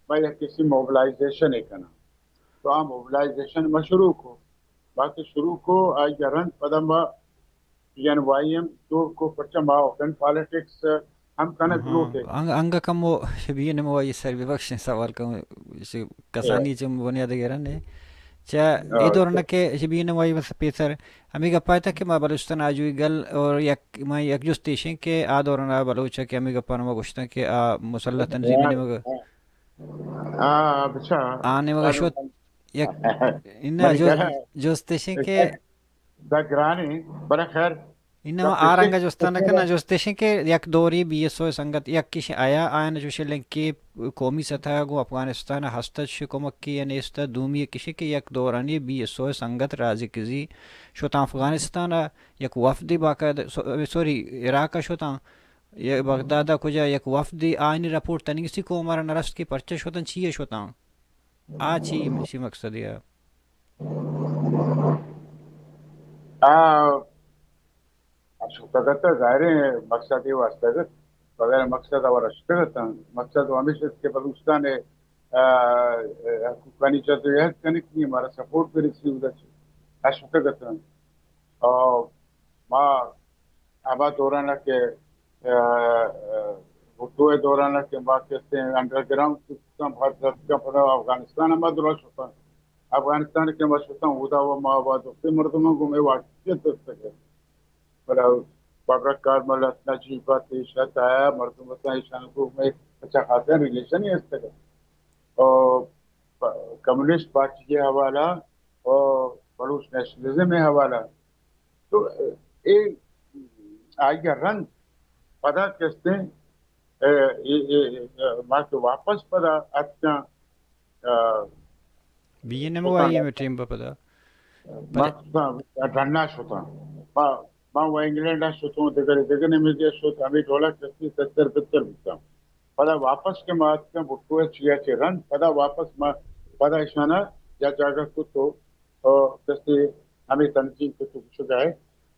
ما یک کسی موبلائزیشن ءَ کناں۔ تو آ موبلائزیشن ما شروع کو۔ باقی شروع کو، آئی ءَ رند پدا ما پی این وائی ایم جوڑ کو، پرچا ما اوپن پالیٹکس ہم کنگ لوٹ ایں۔ انگ-، انگا کمو بی این ایم وائی سر ببخشیں سوال کم کسانی چہ بنیاد گرن ہے۔ چہ اے دوران کہ بی این ایم وائی پیسر ہمے گپ ءَ اتاں کہ ما بلوچستان آجوئی گل اور یک، ما یک جست ایشیں کہ آ دوران آ بلوچ کہ ہمے گپاں ما گوشتاں کہ آ مسلح تنظیم نیمگ آ، بچا۔ آ نیمگ شت یک، اناں، جست، جست ایشیں کہ دا گرانیں، بلے خیر، اناں، آ رنگ جست نہ کناں، جست ایشیں کہ یک دورے بی ایس او سنگت یک کش آیا، آیان چوش لنکے قومی سطح گوں افغانستان ہست، چوش کمکی یا نیست۔ دومی کشی کہ یک دورانی بی ایس او سنگت رازی کزی شتاں افغانستان، یک وفدے باقاعدہ، سو-، سوری، عراق شتاں، یا بغداد کجا یک وفدے، آیانی رپورٹ تنیگسی قوم را نرست کہ پرچہ شتاں، چی شتاں؟ آ چی، چی مقصدے؟ آ، آ شتگ ات، ظاہریں مقصدے واسطہ ات، بغیر مقصد آ را شتگ اتاں۔ مقصد ہمیش ات کہ بلوچستان ءِ، آ، حقوقانی جدوجہد کنگ، مارا سپورٹ برسی، اودا چہ آ شتگ اتاں۔ آ، ما ہما دوران ءَ کہ، آ، آ، بھٹو ءِ دوران ءَ کہ ما کہ استیں انڈر گراؤنڈ سسٹم ہر دست کا پدا افغانستان ءَ ما درا شتاں۔ افغانستان ءَ کہ ما شتاں، اودا و ما آباد وقتی مردماں گوں مئے واقفیت دستگ ات۔ بلے بابرک کارمل ات، نجیب ات، ایش ات، آیا مردم اتاں، ایشان گوں مئے اچھا خاصیں ریلیشن ہی استگ ات۔ اور پ-، کمیونسٹ پارٹی ءِ حوالہ اور بلوچ نیشنلزم ءِ حوالہ تو اے آئی ءَ رند پدا کہ استیں، اے، اے، اے، اے، ما کہ واپس پدا اتکاں، آ، B N M Y M team پہ پدا۔ ما شتاں، ڈنا شتاں۔ ما، ما و انگلینڈ ءَ شتوں، دگہ، دگہ نمزے ءَ شت، ہمے ڈولا کہ استیں تتر بتر بوتاں۔ پدا واپس کہ ما اتکاں، بھٹو ءَ چیا چہ رند، پدا واپس ما، پدا اشانا یا جاگہ کت تو او کسے ہمے تنظیم کہ تو گوشگ ءَ ئے،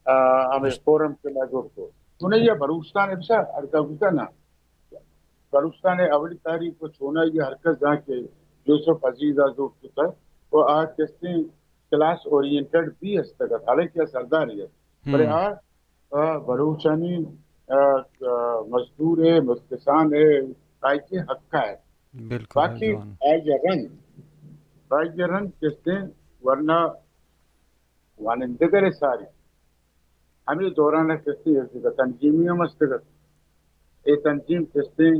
آ، ہمے فورم کہ ما جوڑ کو۔ چونائی ءَ بلوچستان ءَ بچار ارگا بوتا نا۔ بلوچستان ءِ اولی تاریخ ءَ چونائی ءَ ہر کس زان کہ یوسف عزیز ءَ جوڑ کتا و آ کسے کلاس اورینٹڈ بھی استگ ات، حالانکہ آ سردارے ات۔ بلے آ آ، بلوچانی، آ، آ، مزدور ءِ، مزدسان ءِ، آئی ءِ حق ءَ۔ بالکل، باقی آئی ءَ رند، آئی ءَ رند کستیں ورنا وانندگر ءِ ساری۔ ہمے دوران ءَ کستیں یک دگہ تنظیمی ہم استگ ات۔ اے تنظیم کستیں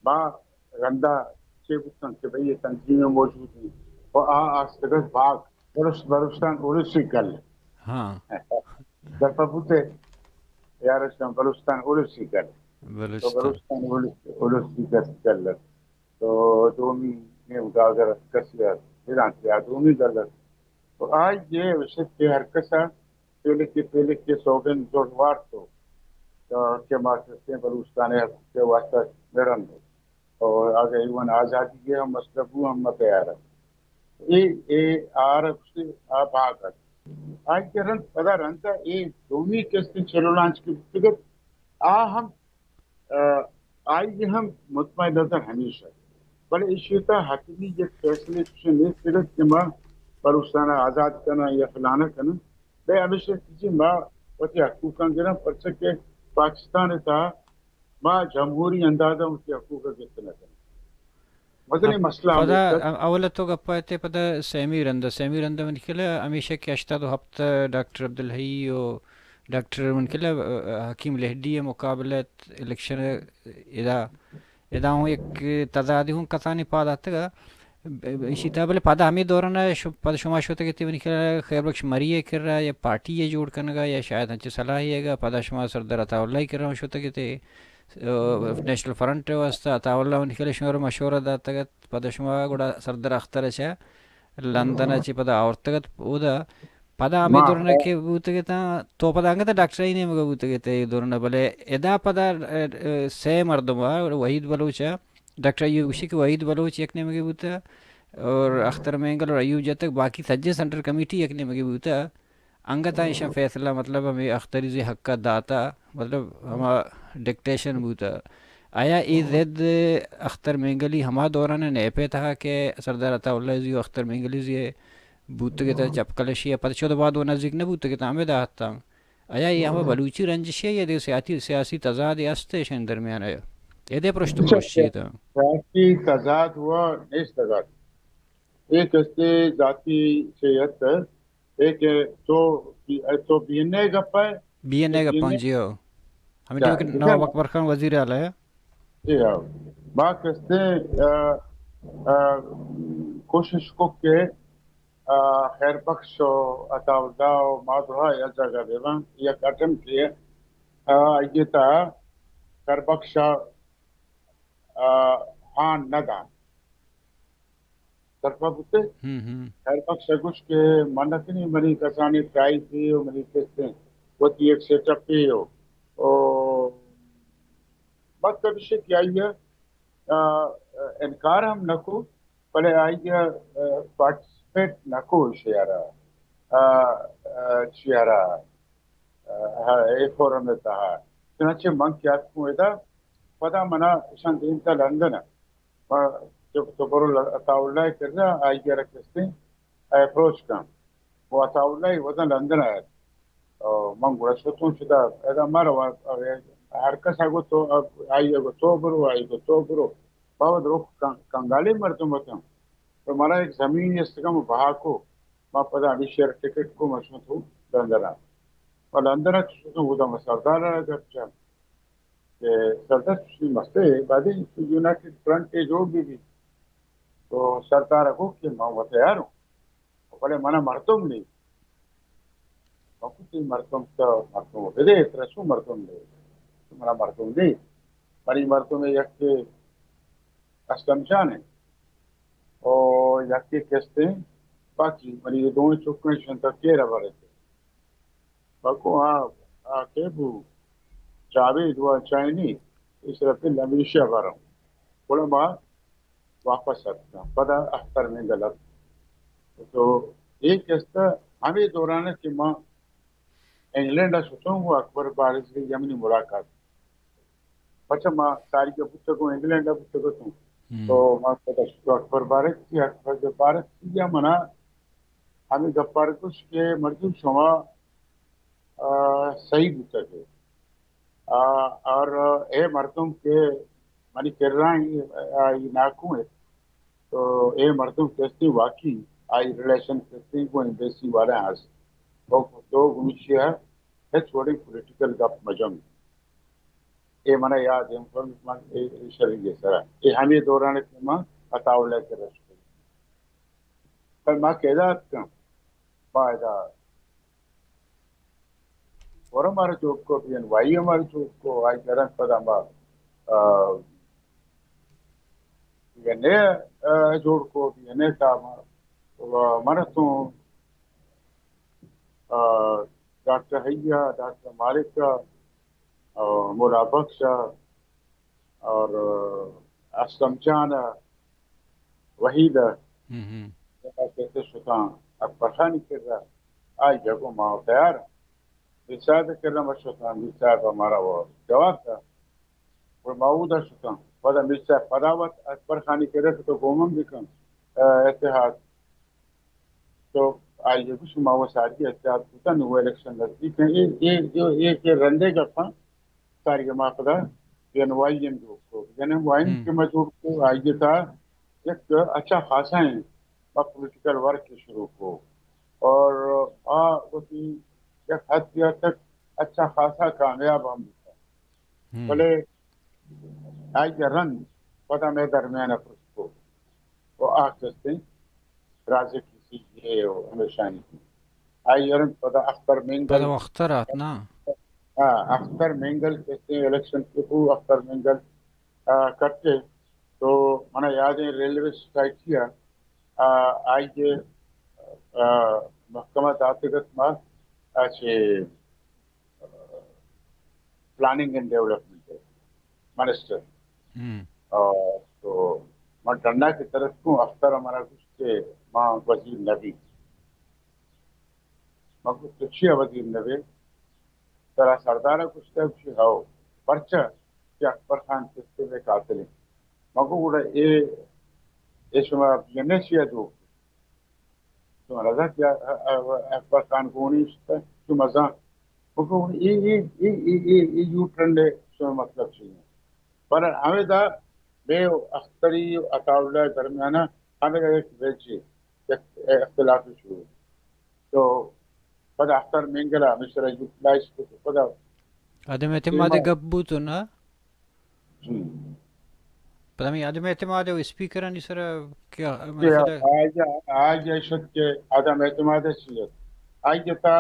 ما رندا چے بوتاں کہ بھئی اے تنظیم موجود ایں و آ آستگ ات باگ۔ بلوچ-، بلوچستان اولسی گل۔ ہاں۔ درپا بوتے یار، بلوچستان اولسی گل۔ تو بلوچستان۔ بلوچستان اولس-، اولسی گل، گل۔ تو دومی نیمگا اگر کسی ءَ بدانت یا دومی گل ات۔ تو آئی ءَ وشت کہ ہر کس ءَ پیلکی پیلکی سوگند زور وارت و کہ ما کستیں بلوچستان ءِ حق ءِ واسطہ لڑن۔ اور اگہ ایوان آزادی ءِ ہم مسئلہ بو ہم ما تیار ات۔ اے، اے آر گوشتے آ باگ ات۔ آئی ءَ رند پدا رند اے دومی کستیں چلو لانچ کہ بوتگ ات، آ ہم، آ، آئی ءَ ہم مطمئن نظر ہمیش ات۔ بلے ایشی ءِ تہا حتمی یک فیصلے چوشیں نیست ات کہ ما بلوچستان ءَ آزاد کناں یا فلانا کناں۔ بلے ہمیش ات کہ جی ما وتی حقوقاں گراں، پرچہ کہ پاکستان ءِ تہا ما جمہوری انداز ءَ وتی حقوق ءَ گپت نہ کنیں۔ مزنیں مسئلہ ہمے پدا است۔ ا-، اول تو گپ ءَ ات پدا سیمی رند ءَ، سیمی رند ءَ من کلا ہمیشہ کہ ہشتاد و ہپت ءَ ڈاکٹر عبدالحی و ڈاکٹر من کلا، ا، حکیم لہڈی ءِ مقابلہ ات الیکشن ءَ ادا، ادا ہوں یک تضادے ہوں کسانی پاد اتکگ ءَ۔ ب-، ب-، ایشی تہا بلے پدا ہمے دوران ءَ ش-، پدا شما شتگ ات منی خیال ءَ خیر بخش مری ءِ کرا یا پارٹی ءِ جوڑ کنگ ءَ یا شاید انچیں صلاحے ئیگ ءَ پدا شما سردار عطا اللہ ءِ کرا ہم شتگ ات، ا، نیشنل فرنٹ ءِ واستہ عطا اللہ منی خیال ءَ شما را مشورہ داتگ ات، پدا شما گڑا سردار اختر ءَ چہ لندن ءَ چہ پدا آورتگ ات اودا۔ پدا ہمے ما دوران ءَ کہ بوتگ اتاں، تو پدا انگت ڈاکٹر ءِ نیمگ ءَ بوتگ ات اے دوران ءَ، بلے ادا پدا، ا، ا، سے مردم ءَ، وحید بلوچ ءَ، ڈاکٹر ایوب گوشی کہ وحید بلوچ یک نیمگے بوتہ اور اختر مینگل اور ایوب جتک، باقی سجیں سینٹرل کمیٹی یک نیمگے بوتہ۔ انگت ءَ ایشاں فیصلہ، مطلب، ہمے اختری زی حق ءَ داتہ، مطلب، ہما ڈکٹیشن بوتہ۔ آیا اے ضد اختر مینگلی ہما دوران ءَ نیپ ءِ تہا کہ سردار عطا اللہ زی و اختر مینگلی زی بوتگ اتہ، چپ کلشی ءَ پد چد بعد و نزیک نہ بوتگ اتہ، ہمے داں اتاں۔ آیا اے ہما بلوچی رنجشے یا دگہ سیاسی، سیاسی تضادے است ایشانی درمیان ءَ؟ اے دے پرشت اچھا، پروشی اتاں۔ سیاسی تضاد و نیست تضاد۔ اے کستے ذاتی شے ات، اے کہ تو، تو بی این اے گپ ءَ، بی این اے گپ ءَ، جی ہو۔ ہمیں جا، ٹیم کہ ٹھیک ہے نواب نا؟ اکبر خان وزیر اعلیٰ ہے۔ جی ہاں۔ ما کستے، آ، آ، کوشش کو کہ آ، خیر بخش و عطا اللہ و ما درا یک جاگہ بہ باں، یک اٹمپٹے، آ، آئی تہا خیر بخش ءَ، آ، ہان نہ داں۔ سرپد بوتے؟ ہم، ہم۔ خیر بخش ءَ گوشت کہ من نہ کنی، منی کسانی ٹرائب بی و منی کستے وتی یک سیٹ اپ بی و، او، مطلب اش کہ آئی ءَ، آ، انکار ہم نہ کو، بلے آئی ءَ، آ، پارٹیسپیٹ نہ کو ایشی ءَ را، آ، آ، چی ءَ را، آ، اے فورم ءِ تہا۔ چنانچہ من کہ اتکوں ادا، پدا منا اشاں دیمتہ لندن ءَ۔ ما تو، تو برو ل-، عطا اللہ ءِ کرا، آئی ءَ را کستیں اپروچ کن۔ و عطا اللہ ءَ وزن لندن ءَ ات۔ او من گڑا شتوں چدا، ادا مر و، ہر کس ءَ گو تو، آئی ءَ گو تو برو، آئی ءَ گو تو برو۔ بابت روک کن-، کنگالیں مردم اتاں۔ تو مارا یک زمین استگا، ما بہا کو، ما پدا ہمیشی ءَ را ٹکٹ کو، ما شتوں لندن ءَ۔ و لندن ءَ شتوں، اودا ما سردار ءَ را گپ جت کہ سردار چشیں مسئلہ بادیں یونائیٹڈ فرنٹ ءَ جوڑ بہ بیت۔ تو سردار ءَ گو کہ ما و تیار اوں، بلے منا مردم نی۔ من گوشت، تئی مردم تو مردم بدے، ترا چو مردم دے؟ منا مردم دے۔ منی مردم یکے اسلم جان انت، او یکے کستیں، باقی منی دوئیں چکیں شنتا کیرا برتے۔ بلکو آ، آ کہ بو، جاوید و چائنی، اس رفیل ہمیشہ برم۔ گڑا ما واپس اتکاں۔ پدا اختر مینگل ات۔ تو اے کستہ ہمے دوران کہ ما انگلینڈ ءَ شتوں و اکبر بارکزئی ءَ منی ملاقات۔ پچہ ما ساری ءَ بوتگوں، انگلینڈ ءَ بوتگتوں۔ ہم۔ تو ما پدا شتوں اکبر بارکزئی، اکبر بارکزئی ءَ منا ہمے گپار گوشت کہ مردم شما، آ، صحیح بوتگ۔ آ، اور اے مردم کہ منی کرا ایں، آ، اے ناکو انت، تو اے مردم کستی واقعی آئی ریلیشن کستی کو ایمبیسی والا ہست۔ تو، تو گمیشی ہے، ہچ وڑیں پولیٹیکل گپ مجم۔ اے منا یاد ہے، من، اے، اے شری سرا۔ اے ہمے دوران کہ من عطا اللہ ءِ کرا شتوں۔ پر ما کہ ادا اتکاں، ما ادا فورم ءَ را جوڑ کو، بی این وائی ایم ءَ را جوڑ کو، آئی ءَ رند پدا ما، آ، بی این اے، آ، جوڑ کو، بی این اے تہا ما، و من اتوں، آ، ڈاکٹر حیا، ڈاکٹر مالک، آ، مولا بخش، اور، آ، اسلم جان، وحید، ہم، ہم۔ کہتے شتاں اکبر خانی کرا، آئی ءَ گو ما تیار۔ میر صاحب کرا ما شتاں، میر صاحب ءَ مارا وہ جواب دا۔ اور ما اودا شتاں۔ پدا میر صاحب پدا وت اکبر خانی کرا کہ تو گومن بکن، آ، اتحاد۔ تو آئی ءَ گوشت، ما وَ ساری احتیاط کتگ، نوں الیکشن نزدیک اِنت۔ اے، اے، اے، اے، اے رندے گپاں ساری ما پدا بی این وائی ایم جوڑ کو۔ بی این وائی ایم ہم۔ کہ ما جوڑ کو، آئی ءِ تہا یک اچھا خاصا ایں، ما پولیٹیکل ورک شروع کو۔ اور آ وتی یک حد تک اچھا خاصا کامیاب ہم بوتا۔ ہم۔ بلے آئی ءَ رند پدا مئے درمیان ءَ پرشت کو۔ و آ کستیں رازقی سی اے او ہمیشانی۔ آئی ءَ رند پدا اختر مینگل۔ پدا اختر آت نا؟ ہاں، اختر مینگل کستیں الیکشن کہ بو، اختر مینگل، آ، کٹے۔ تو منا یاد ایں ریلوے سوسائٹی ءَ، آ، آئی ءَ، آ، محکمہ داتگ ات ما، آ، چہ پلاننگ اینڈ ڈیولپمنٹ ءِ منسٹر۔ ہم۔ آ، تو من ڈنّا کہ ترسکوں، اختر ءَ منا گوشت کہ ما وزیر نہ بیں۔ من گوشت، تو چیا وزیر نہ بے؟ ترا سردار ءَ گوشتہ؟ گوشی، ہو۔ پرچا؟ کہ اکبر خان کستیں مئے قاتل اِنت۔ من گو، گڑا اے، اے شما بی این اے چیا جوڑ کت؟ شما نزانت کہ ا-، ا-، ا-، اکبر خان گونی شتہ؟ شما زانت؟ من گو، اے، اے، اے، اے، اے، اے یو ٹرن ءِ شما مطلب چی اِنت؟ بہرحال ہمے دا مئے اختری و عطا اللہ ءِ درمیان ءَ ہمے دا یک ویجے، یک اختلافے شروع۔ تو پدا اختر مینگل ءَ ہمے سرا یوٹیلائز کت، پدا عدم اعتماد ءِ گپ بوت نا؟ ہم۔ پدا ہمے عدم اعتماد ءِ اسپیکرانی سرا کہ کہ مسئلہ آئی ءَ، آئی ءَ شت کہ عدم اعتماد ءِ چی اِنت؟ آئی ءَ تا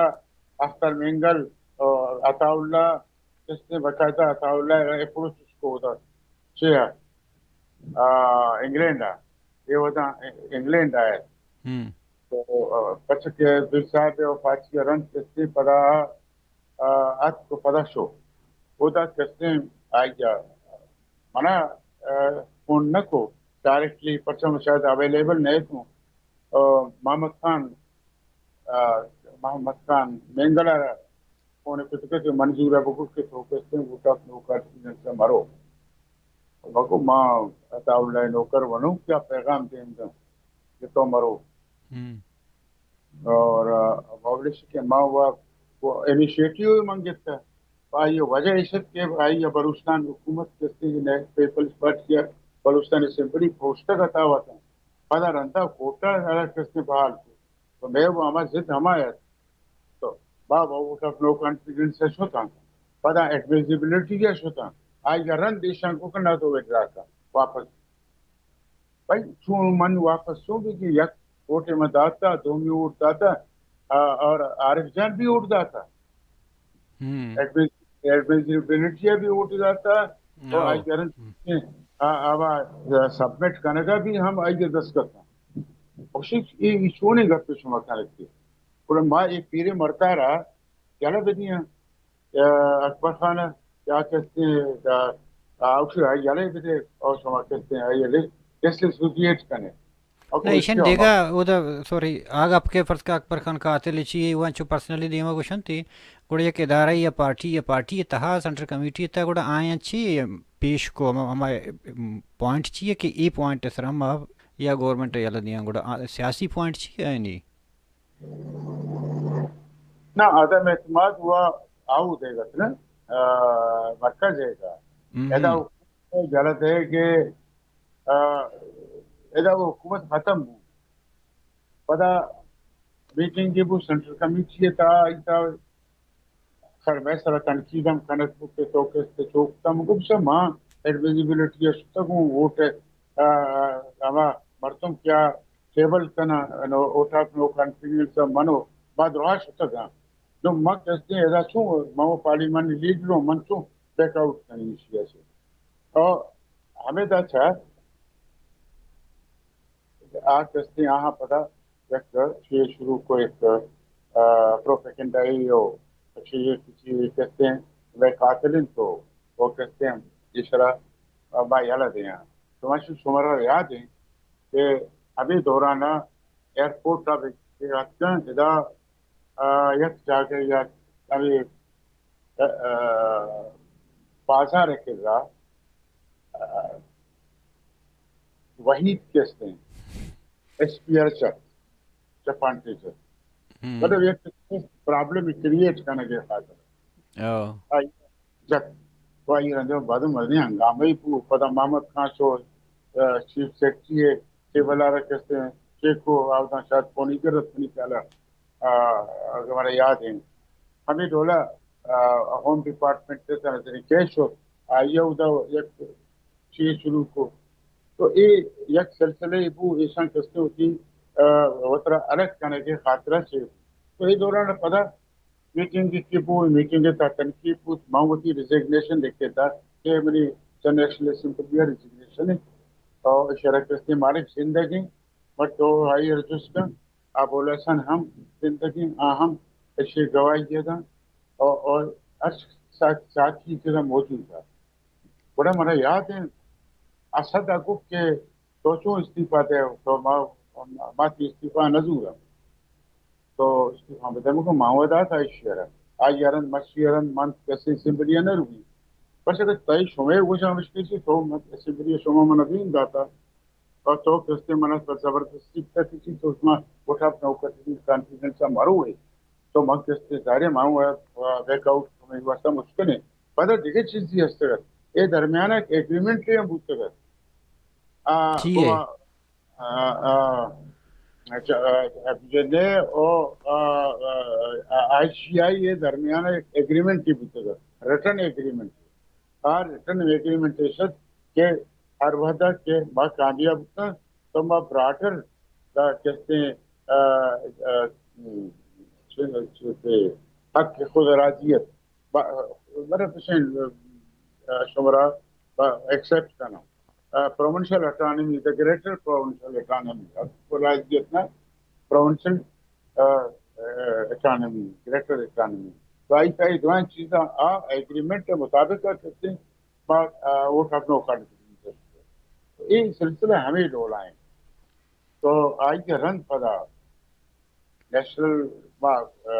اختر مینگل اور عطا اللہ، کستیں باقاعدہ عطا اللہ ءَ اپروچ کو ادا۔ چیا؟ آ، انگلینڈ ءَ۔ اے وھداں انگلینڈ ءَ اَت۔ ہم۔ تو، آ، پرچا کہ بل صاحب ءِ وفاتی ءَ رند کستیں پدا، آ، اتک و پدا شو۔ اودا کستیں آئی ءَ منا، آ، فون نہ کو ڈائریکٹلی، پرچا من شاید اویلیبل نہ اتوں۔ آ، محمد خان، آ، محمد خان مینگل ءَ را فون کت کہ منظور ءَ بگو کہ تو کستیں ووٹ آف نو کانفیڈنس ءَ مرو۔ بگو ما عطا اللہ نوکر ونوں کیا پیغام دیم دوں کہ تو مرو۔ ہم۔ اور، آ، پبلش کہ ما و، و انیشیٹو من گپتہ۔ آئی ءِ وجہ ایش ات کہ آئی ءَ بلوچستان حکومت کستیں نئے پیپلز پارٹی ءَ بلوچستان اسمبلی پروشتگ ات آ وطن۔ پدا رندا کوٹا ءَ را کستیں بحال کو۔ تو مئے و ہما ضد ہما ات۔ تو بابا ووٹ آف نو کانفیڈنس ءَ شتاں۔ پدا ایڈمیسیبلٹی ءَ شتاں۔ آئی ءَ رند ایشاں کو کہ نہ تو وڈرا کن واپس۔ بھئی، چون من واپس چون بی کہ یک ووٹے من داتا، دومی ووٹ داتا، آ، اور عارف جان بھی ووٹ داتا۔ ہم۔ ایڈمن-، ایڈمنسٹریبلٹی بھی ووٹ داتا، اور نو۔ آئی کرن، ہم۔ آ، آوا سبمٹ کنگا بھی ہم آئی دستخط۔ اور شک، یہ، یہ چونی گپ شما کنگتے؟ اور ما ایک پیرے مرتا را یلہ بدیاں۔ یا اکبر خان ءَ یا کستیں، آ، آ، اوشی آئی یلہ بدے، اور شما کستیں آئی یلہ کسے سوسیٹ کنے۔ اور نہ، ایشن دیگا اودا، سوری، آ گپ کہ فرض کہ اکبر خان قاتل چی، وان چو پرسنلی دیما گوشنتی، گڑا یک ادارہ یا پارٹی یا پارٹی تہا سینٹرل کمیٹی تہا گڑا آیاں چی پیش کو، ہما، ہما پوائنٹ چی ہے کہ ای پوائنٹ سر ہم یا گورنمنٹ یلہ دیاں گڑا آ، سیاسی پوائنٹ چی ہے نی؟ نہ، عدم اعتماد و آؤ دیگت نا، آ، مرکز ہے گا۔ ہم۔ ادا حکومت یلہ دے کہ، آ، ادا وہ حکومت ختم بو۔ پدا میٹنگ بو سینٹرل کمیٹی تا، ایتا خیر، مئے سرا تنقید ہم کنت بو کہ تو کستے چوک کتا۔ من گوشت، ما ایڈمیسیبلٹی ءَ شتگوں، ووٹ ءَ، آ، ہما مردم کیا ٹیبل کناں، نو، ووٹ آف نو کانفیڈنس ءَ منو، ما دراہ شتگاں۔ نو ما کستے ادا چون، ما وہ پارلیمانی لیڈر ہوں، من چون بیک آؤٹ کنی ایشی ءَ چہ۔ تو ہمیں دا چہ آ کستے آہاں پدا یک چیز شروع کو، یک، آ، پروپیگنڈائی ہو، چیز، چیز کستے مئے قاتل انت تو، وہ کستے ایشرا، آ، ما یلہ دیاں۔ تو من شمارا یاد ہیں کہ ابھی دوران ایئرپورٹ ءَ کہ اتکاں ادا، آ، یک جاگہ یا ابھی، آ، بازار ءِ کرا، آ، وحید کستے ایس پی ایل چک ایڈوانٹیج ہے۔ ہم۔ مطلب، ایک پرابلم کریئیٹ کرنے کے خاطر۔ او۔ آئی جت۔ تو آئی رنجو بعد مزنی ہنگامہ ہی پو، پدا محمد خان شو، آ، چیف سیکرٹری ہے، ٹیبل آ رکھتے ہیں، چیک کو آودان شاید پونی کے رسنی کالا، آ، اگر ہمارا یاد ہے۔ ہمیں ڈولا، آ، ہوم ڈپارٹمنٹ تے تھا نظر کیش ہو، آئی اودا یک چیز شروع کو۔ تو اے یک سلسلہ بو، ایشان کستے ہوتی، آ، وترا الگ کرنے کے خاطرہ سے۔ تو اے دوران پدا میٹنگ کی بو، میٹنگ تا تنقید بو، ما وتی ریزگنیشن لکھے دا کہ منی انٹرنیشنل اسمبلی ریزگنیشن ہے۔ اور شرکت مالک زندگی، بٹ تو آئی رجسٹر، ابوالحسن ہم زندگی، آ ہم ایشی گواہی دے دا۔ اور، اور ہر ساتھ، ساتھی کے موجود تھا۔ گڑا منا یاد ہے، اسد ء گوشت کہ تو چون استعفی دے؟ تو ما، ما تی استعفی نہ زورم۔ تو استعفی بدے؟ مگو ما ودا تا ایشی ء را۔ آ یارن، مشی یارن، من کسی اسمبلی ء نہ روی۔ بس اگر تئی شمے گوشاں مشکل سی، تو من اسمبلی ء شما من دین داتا۔ اور تو کستے من پر زبردستی تک سی، تو شما ووٹ آف نو کانفیڈنس ء مرو ہے۔ تو من کستے دارے ما بیک آؤٹ، شمے واسطہ مشکل ہے۔ پدا دیگه چیزی ہستگ ات۔ اے درمیان ایک ایگریمنٹ ہم بوتگ ات۔ آ، چی ہے؟ گوا، آ، آ، اچھا، آ، جنے او، آ، آ، آ، آئی سی آئی اے درمیان ایک ایگریمنٹ ہی بوتگ ات۔ Written agreement. آ ریٹن ایگریمنٹ ایش ات کہ ہر وہدا کہ ما کامیاب بوتاں تو ما براڈر دا کستے، آ، آ، چ-، چ-، حق خود راضیت با-، مطلب، شمرا ایکسپٹ کناں۔ آ، provincial autonomy, the greater provincial autonomy, اب راجیت نا پروونشل، آ، آ، اٹانومی، گریٹر اٹانومی۔ تو آئی، آئی دوائیں چیزاں آ ایگریمنٹ کے مطابق کرتے ہیں، با-، آ، ووٹ آف نو کانفیڈنس۔ تو یہ سلسلہ ہمیں ڈولا ہیں۔ تو آئی کے رند پدا نیشنل، ما، آ،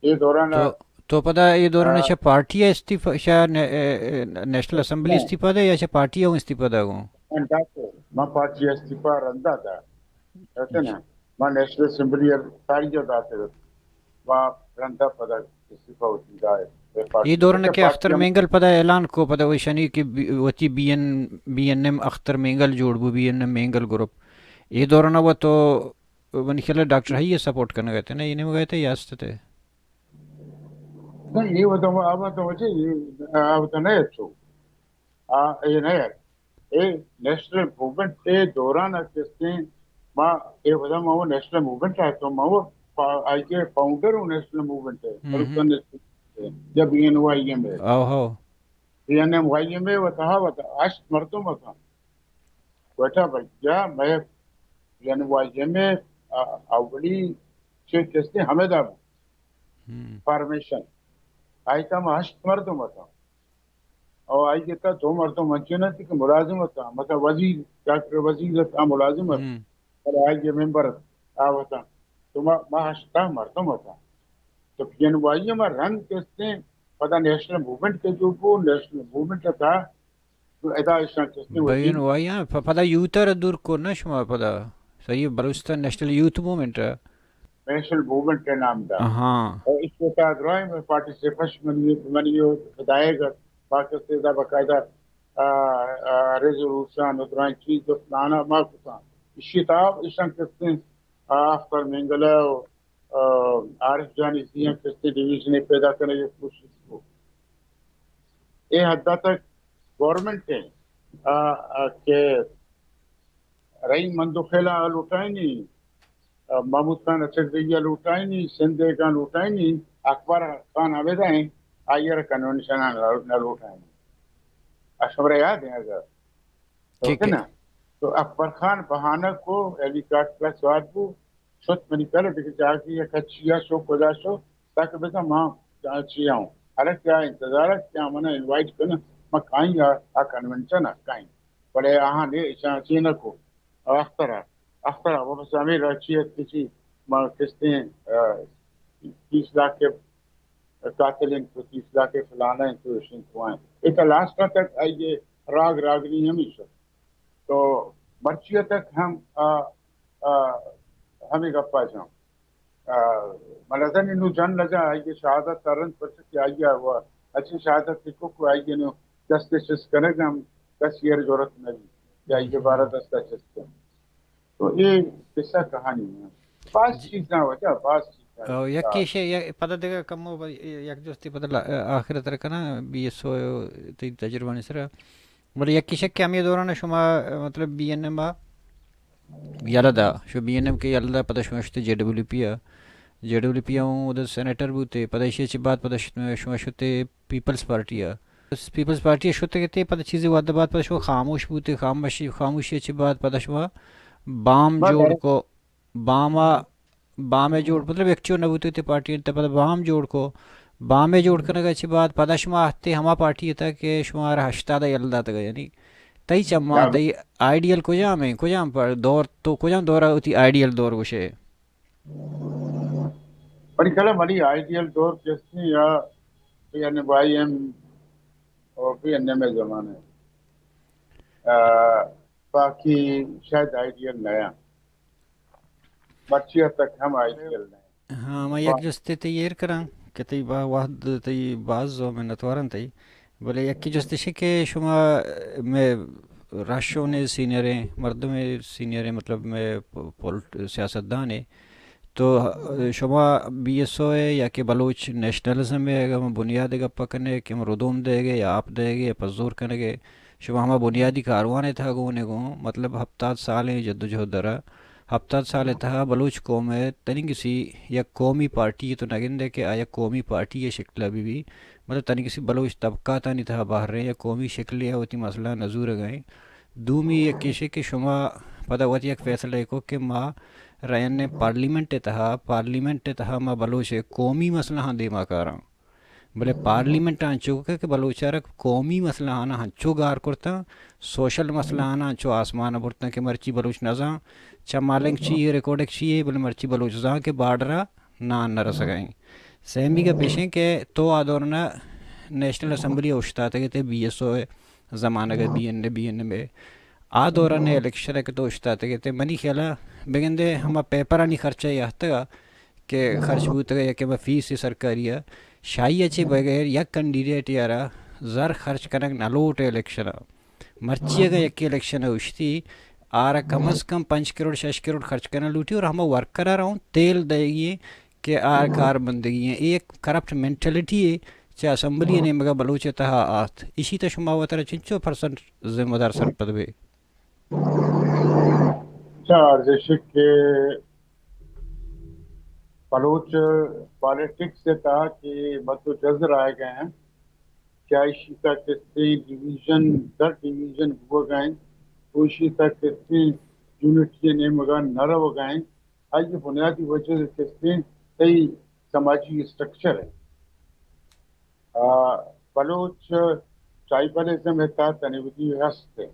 اے دوران تو، تو پدا اے دوران آ، شہ پارٹی استعفی، شہ نے-، اے، اے، نیشنل اسمبلی نہ۔ استعفی دے یا شہ پارٹی ہوں استعفی دے گوں؟ من داتے، من پارٹی استعفی رندا دا۔ کہتے نا، من نیشنل اسمبلی ساری جو داتے۔ ما رندا پدا استعفی ہوتی دا ہے۔ اے دوران اچھا، کہ اختر پارٹی ہم مینگل پدا اعلان کو، پدا وشنی کہ بی-، وتی B N, B N M Akhtar Mengal جوڑ بو، B N M Mengal group. اے دوران و تو منی خیال ء ڈاکٹر حئی ء سپورٹ کنگ ء ات نا، اے نیمگ ء ات یا است ات؟ نہ، اے وتا ما، آ وتا وجہ، اے، آ وتا نہ ات تو۔ آ، اے نہ ات۔ اے نیشنل موومنٹ ء دوران ء کستیں ما، اے وتا ما وہ نیشنل موومنٹ ء تو ما وہ فا-، آئی کے فاؤنڈر ہوں نیشنل موومنٹ ء، ہم، ہم۔ بلوچستان نیشنل موومنٹ ء، یا بی این وائی ایم ء۔ او ہو۔ B N M Y M ء وتا وتا ہشت مردم اتاں۔ کوئٹہ بلکیا مئے بی این وائی ایم ء، آ، اولی چیف جسٹس حمید ابو ہم۔ فارمیشن۔ آئی تھا ما ہشت مردم اتاں۔ او آئی کے تھا دو مردم انچین ات کہ ملازم اتاں۔ مثلا وزیر، ڈاکٹر وزیر اتاں ملازم ات۔ ہم۔ بلے آئی کے ممبر ات، آ وتا۔ تو ما، ما ہشتہ مردم اتاں۔ تو بی این وائی ایم ء رند کستیں، پدا نیشنل موومنٹ کے جو کو، نیشنل موومنٹ اتاں۔ تو ادا ایشاں کستیں بی این وائی، ہاں، پ-، پدا یوتھ ء را دور کو نا شما پدا۔ صحیح، بلوچستان نیشنل یوتھ موومنٹ ء۔ نیشنل موومنٹ ء نام دا۔ ہاں۔ اور اس کے ساتھ رائے میں پارٹیسپیشن منی، منی ہو، ہدایت کر، پاکستان دا باقاعدہ، آ، آ، ریزولوشن اور درائیں چیز جو پلانا ما کتا۔ اسی تا ایشاں کستیں، آ، اختر مینگلہ و، آ، عارف جانی سی ہیں کستیں ڈویژن پیدا کرنے کی کوشش کو۔ اے حد تک گورنمنٹ ہے، آ، آ، کہ رحیم مندوخیل ء لوٹائینی، محمود خان اچکزئی ء لوٹائینی، سندھ ء گاں لوٹائینی، اکبر خان ہمیدا ہیں، آئی ء را کنونشن ء نہ لوٹائینی۔ اشمرا یاد ہیں اگر؟ ٹھیک ہے۔ نا؟ تو اکبر خان بہانہ کو، ہیلی کاپٹر سوار بو، شت منی پہلے دیکھ جاگی یا کچیا شو، کجا شو، تاکہ بزاں ما چیا ہوں۔ حالانکہ آ انتظار ات کہ آ منا انوائٹ کنن، ما کائیں آ، آ کنونشن ء کائیں۔ بلے آہاں نے ایشاں چی نہ کو۔ اخترا، اخترا واپس ہمیں راچی ات کہ چی ما کستیں، آ، تیس لاکھ کے قاتل ہیں تو تیس لاکھ کے فلانا ہیں تو ایشن تو ہیں۔ ایک لاسٹ تک آئیے راگ راگنی ہمیشہ۔ تو مرچی تک ہم، آ، آ، ہمے گپا جاں۔ آ، ملدن انو جن نہ جاں، آئی شہادت ترنت پرچہ کہ آئی ء و اچھے شہادت کو کو آئی نو دست چست کنگ ہم کس ایر ضرورت نہ بی کہ آئی بارہ دست چست کن۔ تو اے قصہ کہانی ہے۔ باز جی۔ چیزاں وجہ، باز چیزاں۔ او، یکی شے، یا-، پدا دگہ کمو ب-، یک جستی پدا لا-، آخر تر کنا، بی ایس او تئی تجربہ نی سرا۔ بلے یکی شے کہ ہمے دوران شما، مطلب، بی این ایم آ یلہ دا، شو بی این ایم کہ یلہ دا، پدا شما شتے جے ڈبلیو پی آ، جے ڈبلیو پی آ اوں اود سینیٹر بوتے، پدا ایشی چہ بعد پدا شت-، شما شتے پیپلز پارٹی آ۔ پیپلز پارٹی آ شتے گتے، پدا چیزے وہد بعد پدا شما خاموش بوتے، خاموشی، خاموشی چہ بعد پدا شما بام بس جوڑ کو، بام آ، بام جوڑ، مطلب، یک چو نہ بوتے تے پارٹی انت، پدا بام جوڑ کو، بام جوڑ کنگ چہ بعد پدا شما آتے ہما پارٹی تا کہ شما را ہشتاد یل داتگ، یعنی تئی چما، تئی آئیڈیل کجام ہیں، کجام پر دور، تو کجام دور ہوتی آئیڈیل دور گوشے؟ منی خیال ء منی آئیڈیل دور کسی یا پی این ایم آئی ایم اور پی این ایم اے زمانے۔ آ، باقی شاید آئیڈیل نیا۔ مرچی حد تک ہم آئیڈیل نیا۔ ہاں، ما یک جستے تئی ایر کراں کہ تئی با-، وہد تئی باز و منتواراں تئی۔ بلے یکی جست ایشی کہ شما، مئے رہشونے سینئریں، مردمے سینئریں، مطلب، مئے پ-، پولٹ-، سیاستدانے، تو شما بی ایس او ئے یا کہ بلوچ نیشنلزم ئے، اگاں ما بنیاد ء گپ ء کنیں کہ ما ردوم دئیگ ء یا آپ دئیگ ء یا پزور کنگ ء، شما ہما بنیادی کاروان ء تہا گون ء گون، مطلب، ہپتاد سالیں جدوجہد ء را، ہپتاد سال ء تہا بلوچ قوم ء تنیگسی یک قومی پارٹی ء تو نہ گندئے کہ آ یک قومی پارٹی ء شکل ء بہ بی، مطلب، تنیگسی بلوچ طبقاتانی تہا بہریں یک قومی شکلے ء وتی مسئلہ نزورگ ء ایں۔ دومی یک ایشے کہ شما پدا وت یک فیصلہ ء کو کہ ما رئین ء پارلیمنٹ ء تہا، پارلیمنٹ ء تہا ما بلوچ ء قومی مسئلہ آں دیما کاراں۔ بلے پارلیمنٹ آں چو کہ، کہ بلوچ ء را قومی مسئلہ آناں ہنچو گار کرتاں، سوشل مسئلہ آناں ہنچو آسمان ء برتاں کہ مرچی بلوچ نزاں چہ مالنگ چی اے، ریکارڈک چی اے، بلے مرچی بلوچ زاں کہ بارڈر ء نان نہ رسگ ء ایں۔ سیمی گپ ایش ایں کہ تو آ دوران ء نیشنل اسمبلی ء اوشتاتگ ات بی ایس او ء زمانگ ء B N A, B N M ء آ دوران ء الیکشن ء کہ تو اوشتاتگ ات، منی خیال ء بگندے ہما پیپرانی خرچہ ء اہتگ ء کہ خرچ بوتگ ء یا کہ ہما فیس ء سرکاری ء شاہی ء چہ بغیر یک کینڈیڈیٹ ء را زر خرچ کنگ نہ لوٹ الیکشن ء۔ مرچی اگاں یکے الیکشن ء اوشتی، آ را کم از کم پنچ کروڑ، شش کروڑ خرچ کنگ لوٹی اور ہما ورکر ء را اوں تیل دئیگی ایں کہ آ کار بندگی ایں۔ اے یک کرپٹ مینٹلٹی اے چہ اسمبلی ء نیمگ ء بلوچ ء تہا آت۔ ایشی تہ شما وترا چنچو پرسنٹ ذمہ دار سرپد بے؟ اچھا، عرض ایش کہ بلوچ پالیٹکس ء تہا کہ مد و جزر آئے گئے ہیں، کیا ایشی تک کسیں ڈویژن در ڈویژن بوگ ء انت، تو ایشی تک کسیں یونٹی ء نیمگ ء نہ روگ ء انت۔ آئی ء بنیادی وجہ کسیں تئی سماجی اسٹرکچر ہے۔ آ، بلوچ ٹرائبلزم ء تحت انیودی ہست ہے۔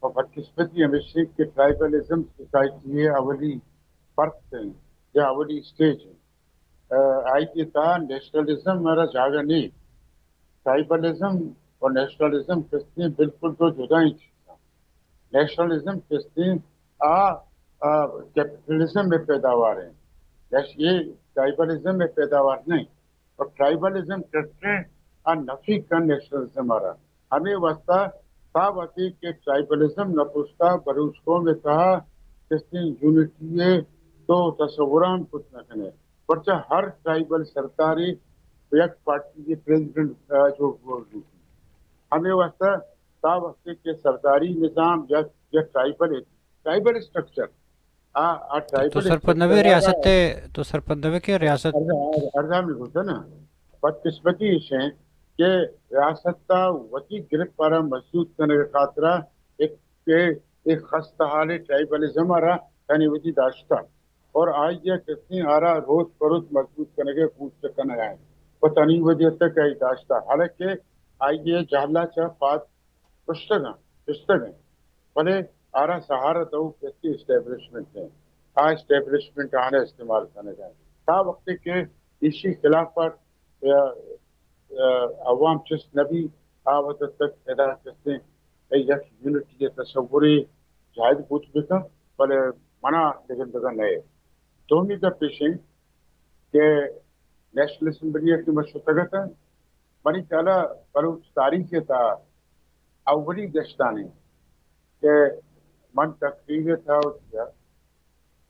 و بدقسمتی ہمیش انت کہ ٹرائبلزم سوسائٹی ء اولی پرت انت یا اولی اسٹیج انت۔ آ، آئی ء تہا نیشنلزم ء را جاگہ نیست۔ ٹرائبلزم و نیشنلزم کستیں بالکل دو جدائیں چیزاں۔ نیشنلزم کستیں آ، آ، کیپٹلزم ء پیداوار ہیں، نیش-، یہ ٹرائبلزم ء پیداوار نہیں۔ و ٹرائبلزم کستیں آ نفی کن نیشنلزم ء را۔ ہمے واسطہ تا وتی کہ ٹرائبلزم نہ پشتا بلوچ قوم ء تہا کستیں یونٹی ء تو تصوران کت نہ کنے۔ پرچہ ہر ٹرائبل سرداری یک پارٹی کے پریزیڈنٹ، آ، جو، جو، ہمے واسطہ تا وقت کے سرداری نظام یا، یا ٹرائبل، ٹرائبل اسٹرکچر، آ، آ تو، تو ٹرائبل سرپد نہ بے اسٹرکچر آ ریاست ء، تو سرپد نہ بے کہ ریاست ارزا، ارزا میں گوشت نا، بدقسمتی ایش ہیں کہ ریاست تا وتی گرپ پر مضبوط کرنے کے خاطرہ ایک، ایک خستہ حال ٹرائبلزم آ را یعنی وتی داشتہ۔ اور آئی ء کسیں آرا روچ پہ روچ مضبوط کنگ ء کوشش کنگ ء انت۔ پہ تنی وجہ تک آئی داشتہ، حالانکہ آئی ء جہلا چہ پاد پشتگ انت، پشتگ انت، بلے آرا سہارا دئوک کسیں اسٹیبلشمنٹ انت۔ آ اسٹیبلشمنٹ آنے استعمال کنگ ء انت۔ تا وقتی کہ ایشی خلاف ء، ء، عوام چست نہ بی، آ وقت تک ادا کسیں یک یونٹی ء تصورے جائز بوت بکن، بلے منا دگندگا نئے۔ دومی گپ ایش انت کہ نیشنل اسمبلی ء کہ ما شتگ اتاں، منی خیال ء بلوچ تاریخ ء تہا اولی گشتانی کہ من تقریر ء تہا وتی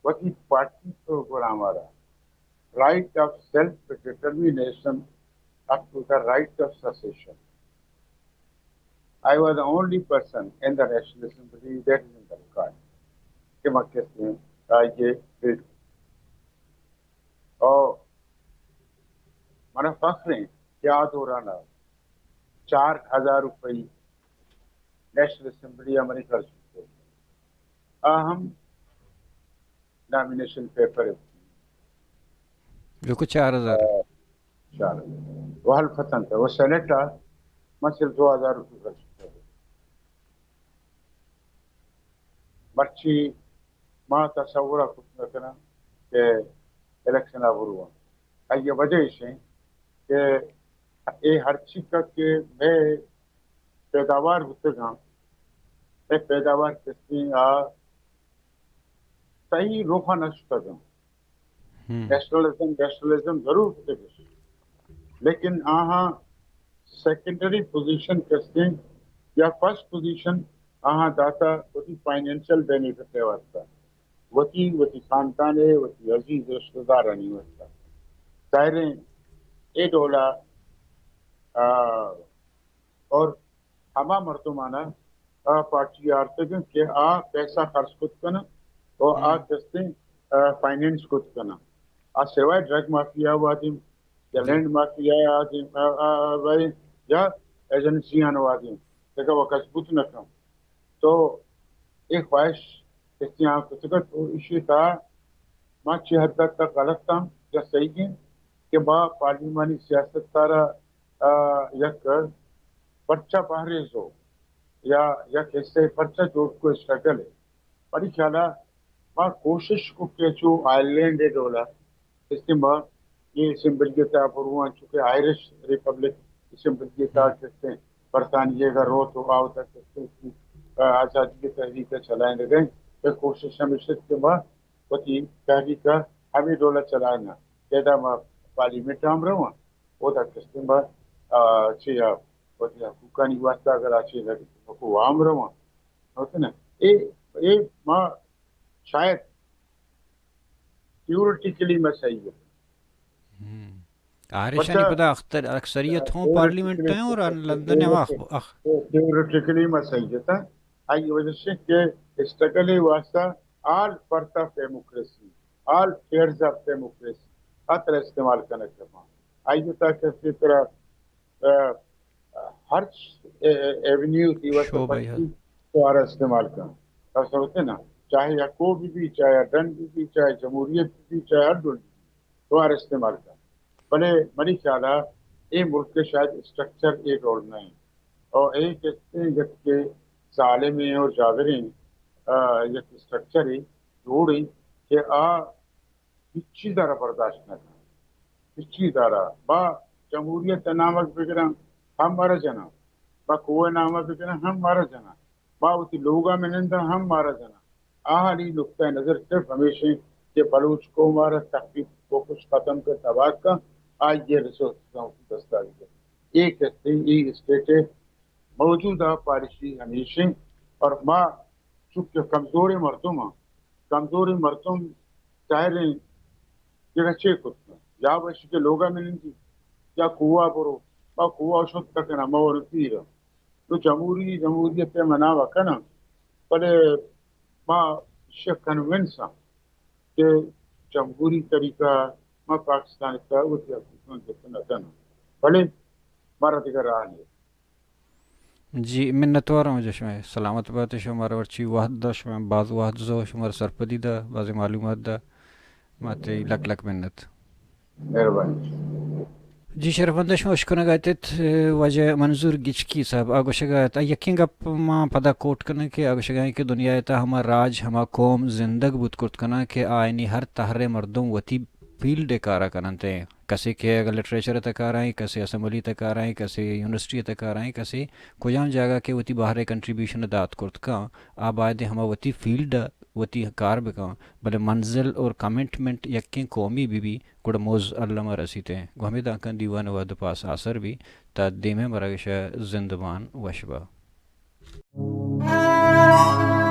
وتی پارٹی پروگرام ء را right of self determination up to the right of secession. I was the only person in the National Assembly that is in the record کہ من کسے آئیے بل۔ اور منا فخر ہے کہ آ دورانا چار ہزار روپی نیشنل اسمبلی ء منی خرچ کتگ۔ آ ہم نامینیشن پیپر ء۔ بالکل چار ہزار۔ آ، چار ہزار۔ و حلفتن تہ و سینٹ ء من صرف دو ہزار روپی خرچ کتگ۔ مرچی ما تصور ء کت نہ کناں کہ الیکشن ء برواں۔ آئی ء وجہ ایش انت کہ اے ہرچی کہ مئے پیداوار بوتگاں، اے پیداوار کسیں آ صحیح رخ ء نہ شتگاں۔ ہم۔ نیشنلزم، نیشنلزم ضرور بوتگ، لیکن آہاں سیکنڈری پوزیشن کسیں یا فرسٹ پوزیشن آہاں داتا وتی فائنینشل بینیفٹ ء واسطہ، وتی، وتی خاندان ء، وتی عزیز رشتہ دارانی واسطہ۔ ظاہریں اے ڈولا، آ، اور ہما مردمانا آ پارٹی آرتگ انت کہ آ پیسہ خرچ کت کنن و آ ہم۔ کستیں، آ، فائنینس کت کنن۔ آ سوائے ڈرگ مافیا وادیں یا جی۔ لینڈ مافیا وادیں، آ، آ، آ، وادیں یا ایجنسیاں وادیں، دگہ وقت بوت نہ کن۔ تو اے خواہش کستیں آ کتگ ات و ایشی تہا ما چہ حد تک غلط ہم یا صحیح ہیں کہ ما پارلیمانی سیاست تارا، آ، یک پرچہ بہریزو یا یک حصہ پرچہ جوڑ کو اسٹرگل ہے۔ منی خیالا ما کوشش کو کہ چو آئرلینڈ ء ڈولا سسٹم ء اے اسمبلی ء تہا برواں، چونکہ آئرش ریپبلک اسمبلی ء تہا ہم۔ کسیں برطانیہ ء روت و آوتا کسیں آزادی ء تحریک ء چلائینگ ء اے کوشش ہمیش ات کہ ما وتی تحریک ء ہمے ڈول ء چلائیناں۔ کہ ادا ما پارلیمنٹ ء ہم رواں، اودا کسیں ما، آ، چے آ، وتی حقوقانی واسطہ اگر آ چیز ء کو ہم رواں۔ ہوتے نا؟ اے، اے ما شاید تھیوریٹیکلی ما صحیح ہے۔ ہم۔ آئرشانی پدا اختر-، اکثریت ہوں پارلیمنٹ ہیں اور لندن ہے واخ-، اخ۔ تھیوریٹیکلی ما صحیح ہے تا۔ آئی وجہ سے کہ اسٹرگل واسطہ all part of democracy, all fears of democracy, اتر استعمال کرنے کے۔ آئی تاکہ اسی طرح، آ، ہر ایونیو تھی واسطہ شعبہ، ہاں۔ پرچی توار استعمال کن۔ ایسا ہوتے نا، چاہے یا کو بھی بھی، چاہے یا ڈن بھی بھی، چاہے جمہوریت بھی بھی، چاہے ہر ڈول بھی بھی، توار استعمال کن۔ بلے منی خیال ہے اے ملک کے شاید اسٹرکچر اے ڈول نہیں۔ اور اے کہتے ہیں جب کہ ظالم ہیں اور جابر ہیں، آ، یک اسٹرکچر ہے، جوڑ ہے کہ آ ہچ چیز ء را برداشت نہ کناں۔ ہچ چیز ء را۔ با جمہوریت ء نام ء بگراں، ہم مارا جناں۔ با کوہ ء نام ء بگراں، ہم مارا جناں۔ با وتی لوگ ء مننداں، ہم مارا جناں۔ آہانی نقطہ نظر صرف ہمیش انت کہ بلوچ قوم ء را تخریب، کوکش، ختم کن، تباہ کن، آئی ء ریسورسز وتی دست ء بگن۔ اے کسے، اے اسٹیٹ ء موجودہ پالیسی ہمیش انت اور ما چونکہ کمزوریں مردم آں، کمزوریں مردم ظاہریں جگہ چے کت کنت؟ یا وشی کہ لوگا منندی، یا کوہ برو، ما کوہ شت کناں، ما ورو تیر۔ تو جمہوری، جمہوریت ء مناوا کناں، بلے ما ایشی کنونس آں کہ جمہوری طریقہ ما پاکستان ء تہ وتی حقوقاں گپت نہ کناں، بلے مارا دگہ راہ نیست۔ جی، منتوار ہوں جو شما سلامت بات، شما مرچی وحد دا، شما باز وحد زو، شما سرپدی دا، باز معلومات دا، ما تئی لک لک منت۔ مہربانی۔ جی، شرفمند، شما اشکنگ ء ات، واجہ منظور گچکی صاحب آ گوشگ ء ات، آ یکیں گپ ما پدا کوٹ کنیں کہ آ گوشگ ء کہ دنیا ء تہ ہما راج، ہما قوم زندگ بوت کرت کناں کہ آیانی ہر تہرے مردم وتی فیلڈ ء کارا کننت۔ کسے کہ اگر لٹریچر ء تہ کارائیں، کسے اسمبلی ء تہ کارائیں، کسے یونیورسٹی ء تہ کارائیں، کسے کجام جاگہ کہ وتی بہر ء کنٹریبیوشن ء دات کرت کاں، آ باید ہما وتی فیلڈ ء وتی کار بکن، بلے منزل اور کمٹمنٹ یکیں قومی بہ بی، گڑا موز الم ءَ رسیت ایں۔ گوں ہمے دانکاں دیوان ءِ وہد ءُ پاس آسر بی، تا دیمیں مراگش ءَ زندمان وش با۔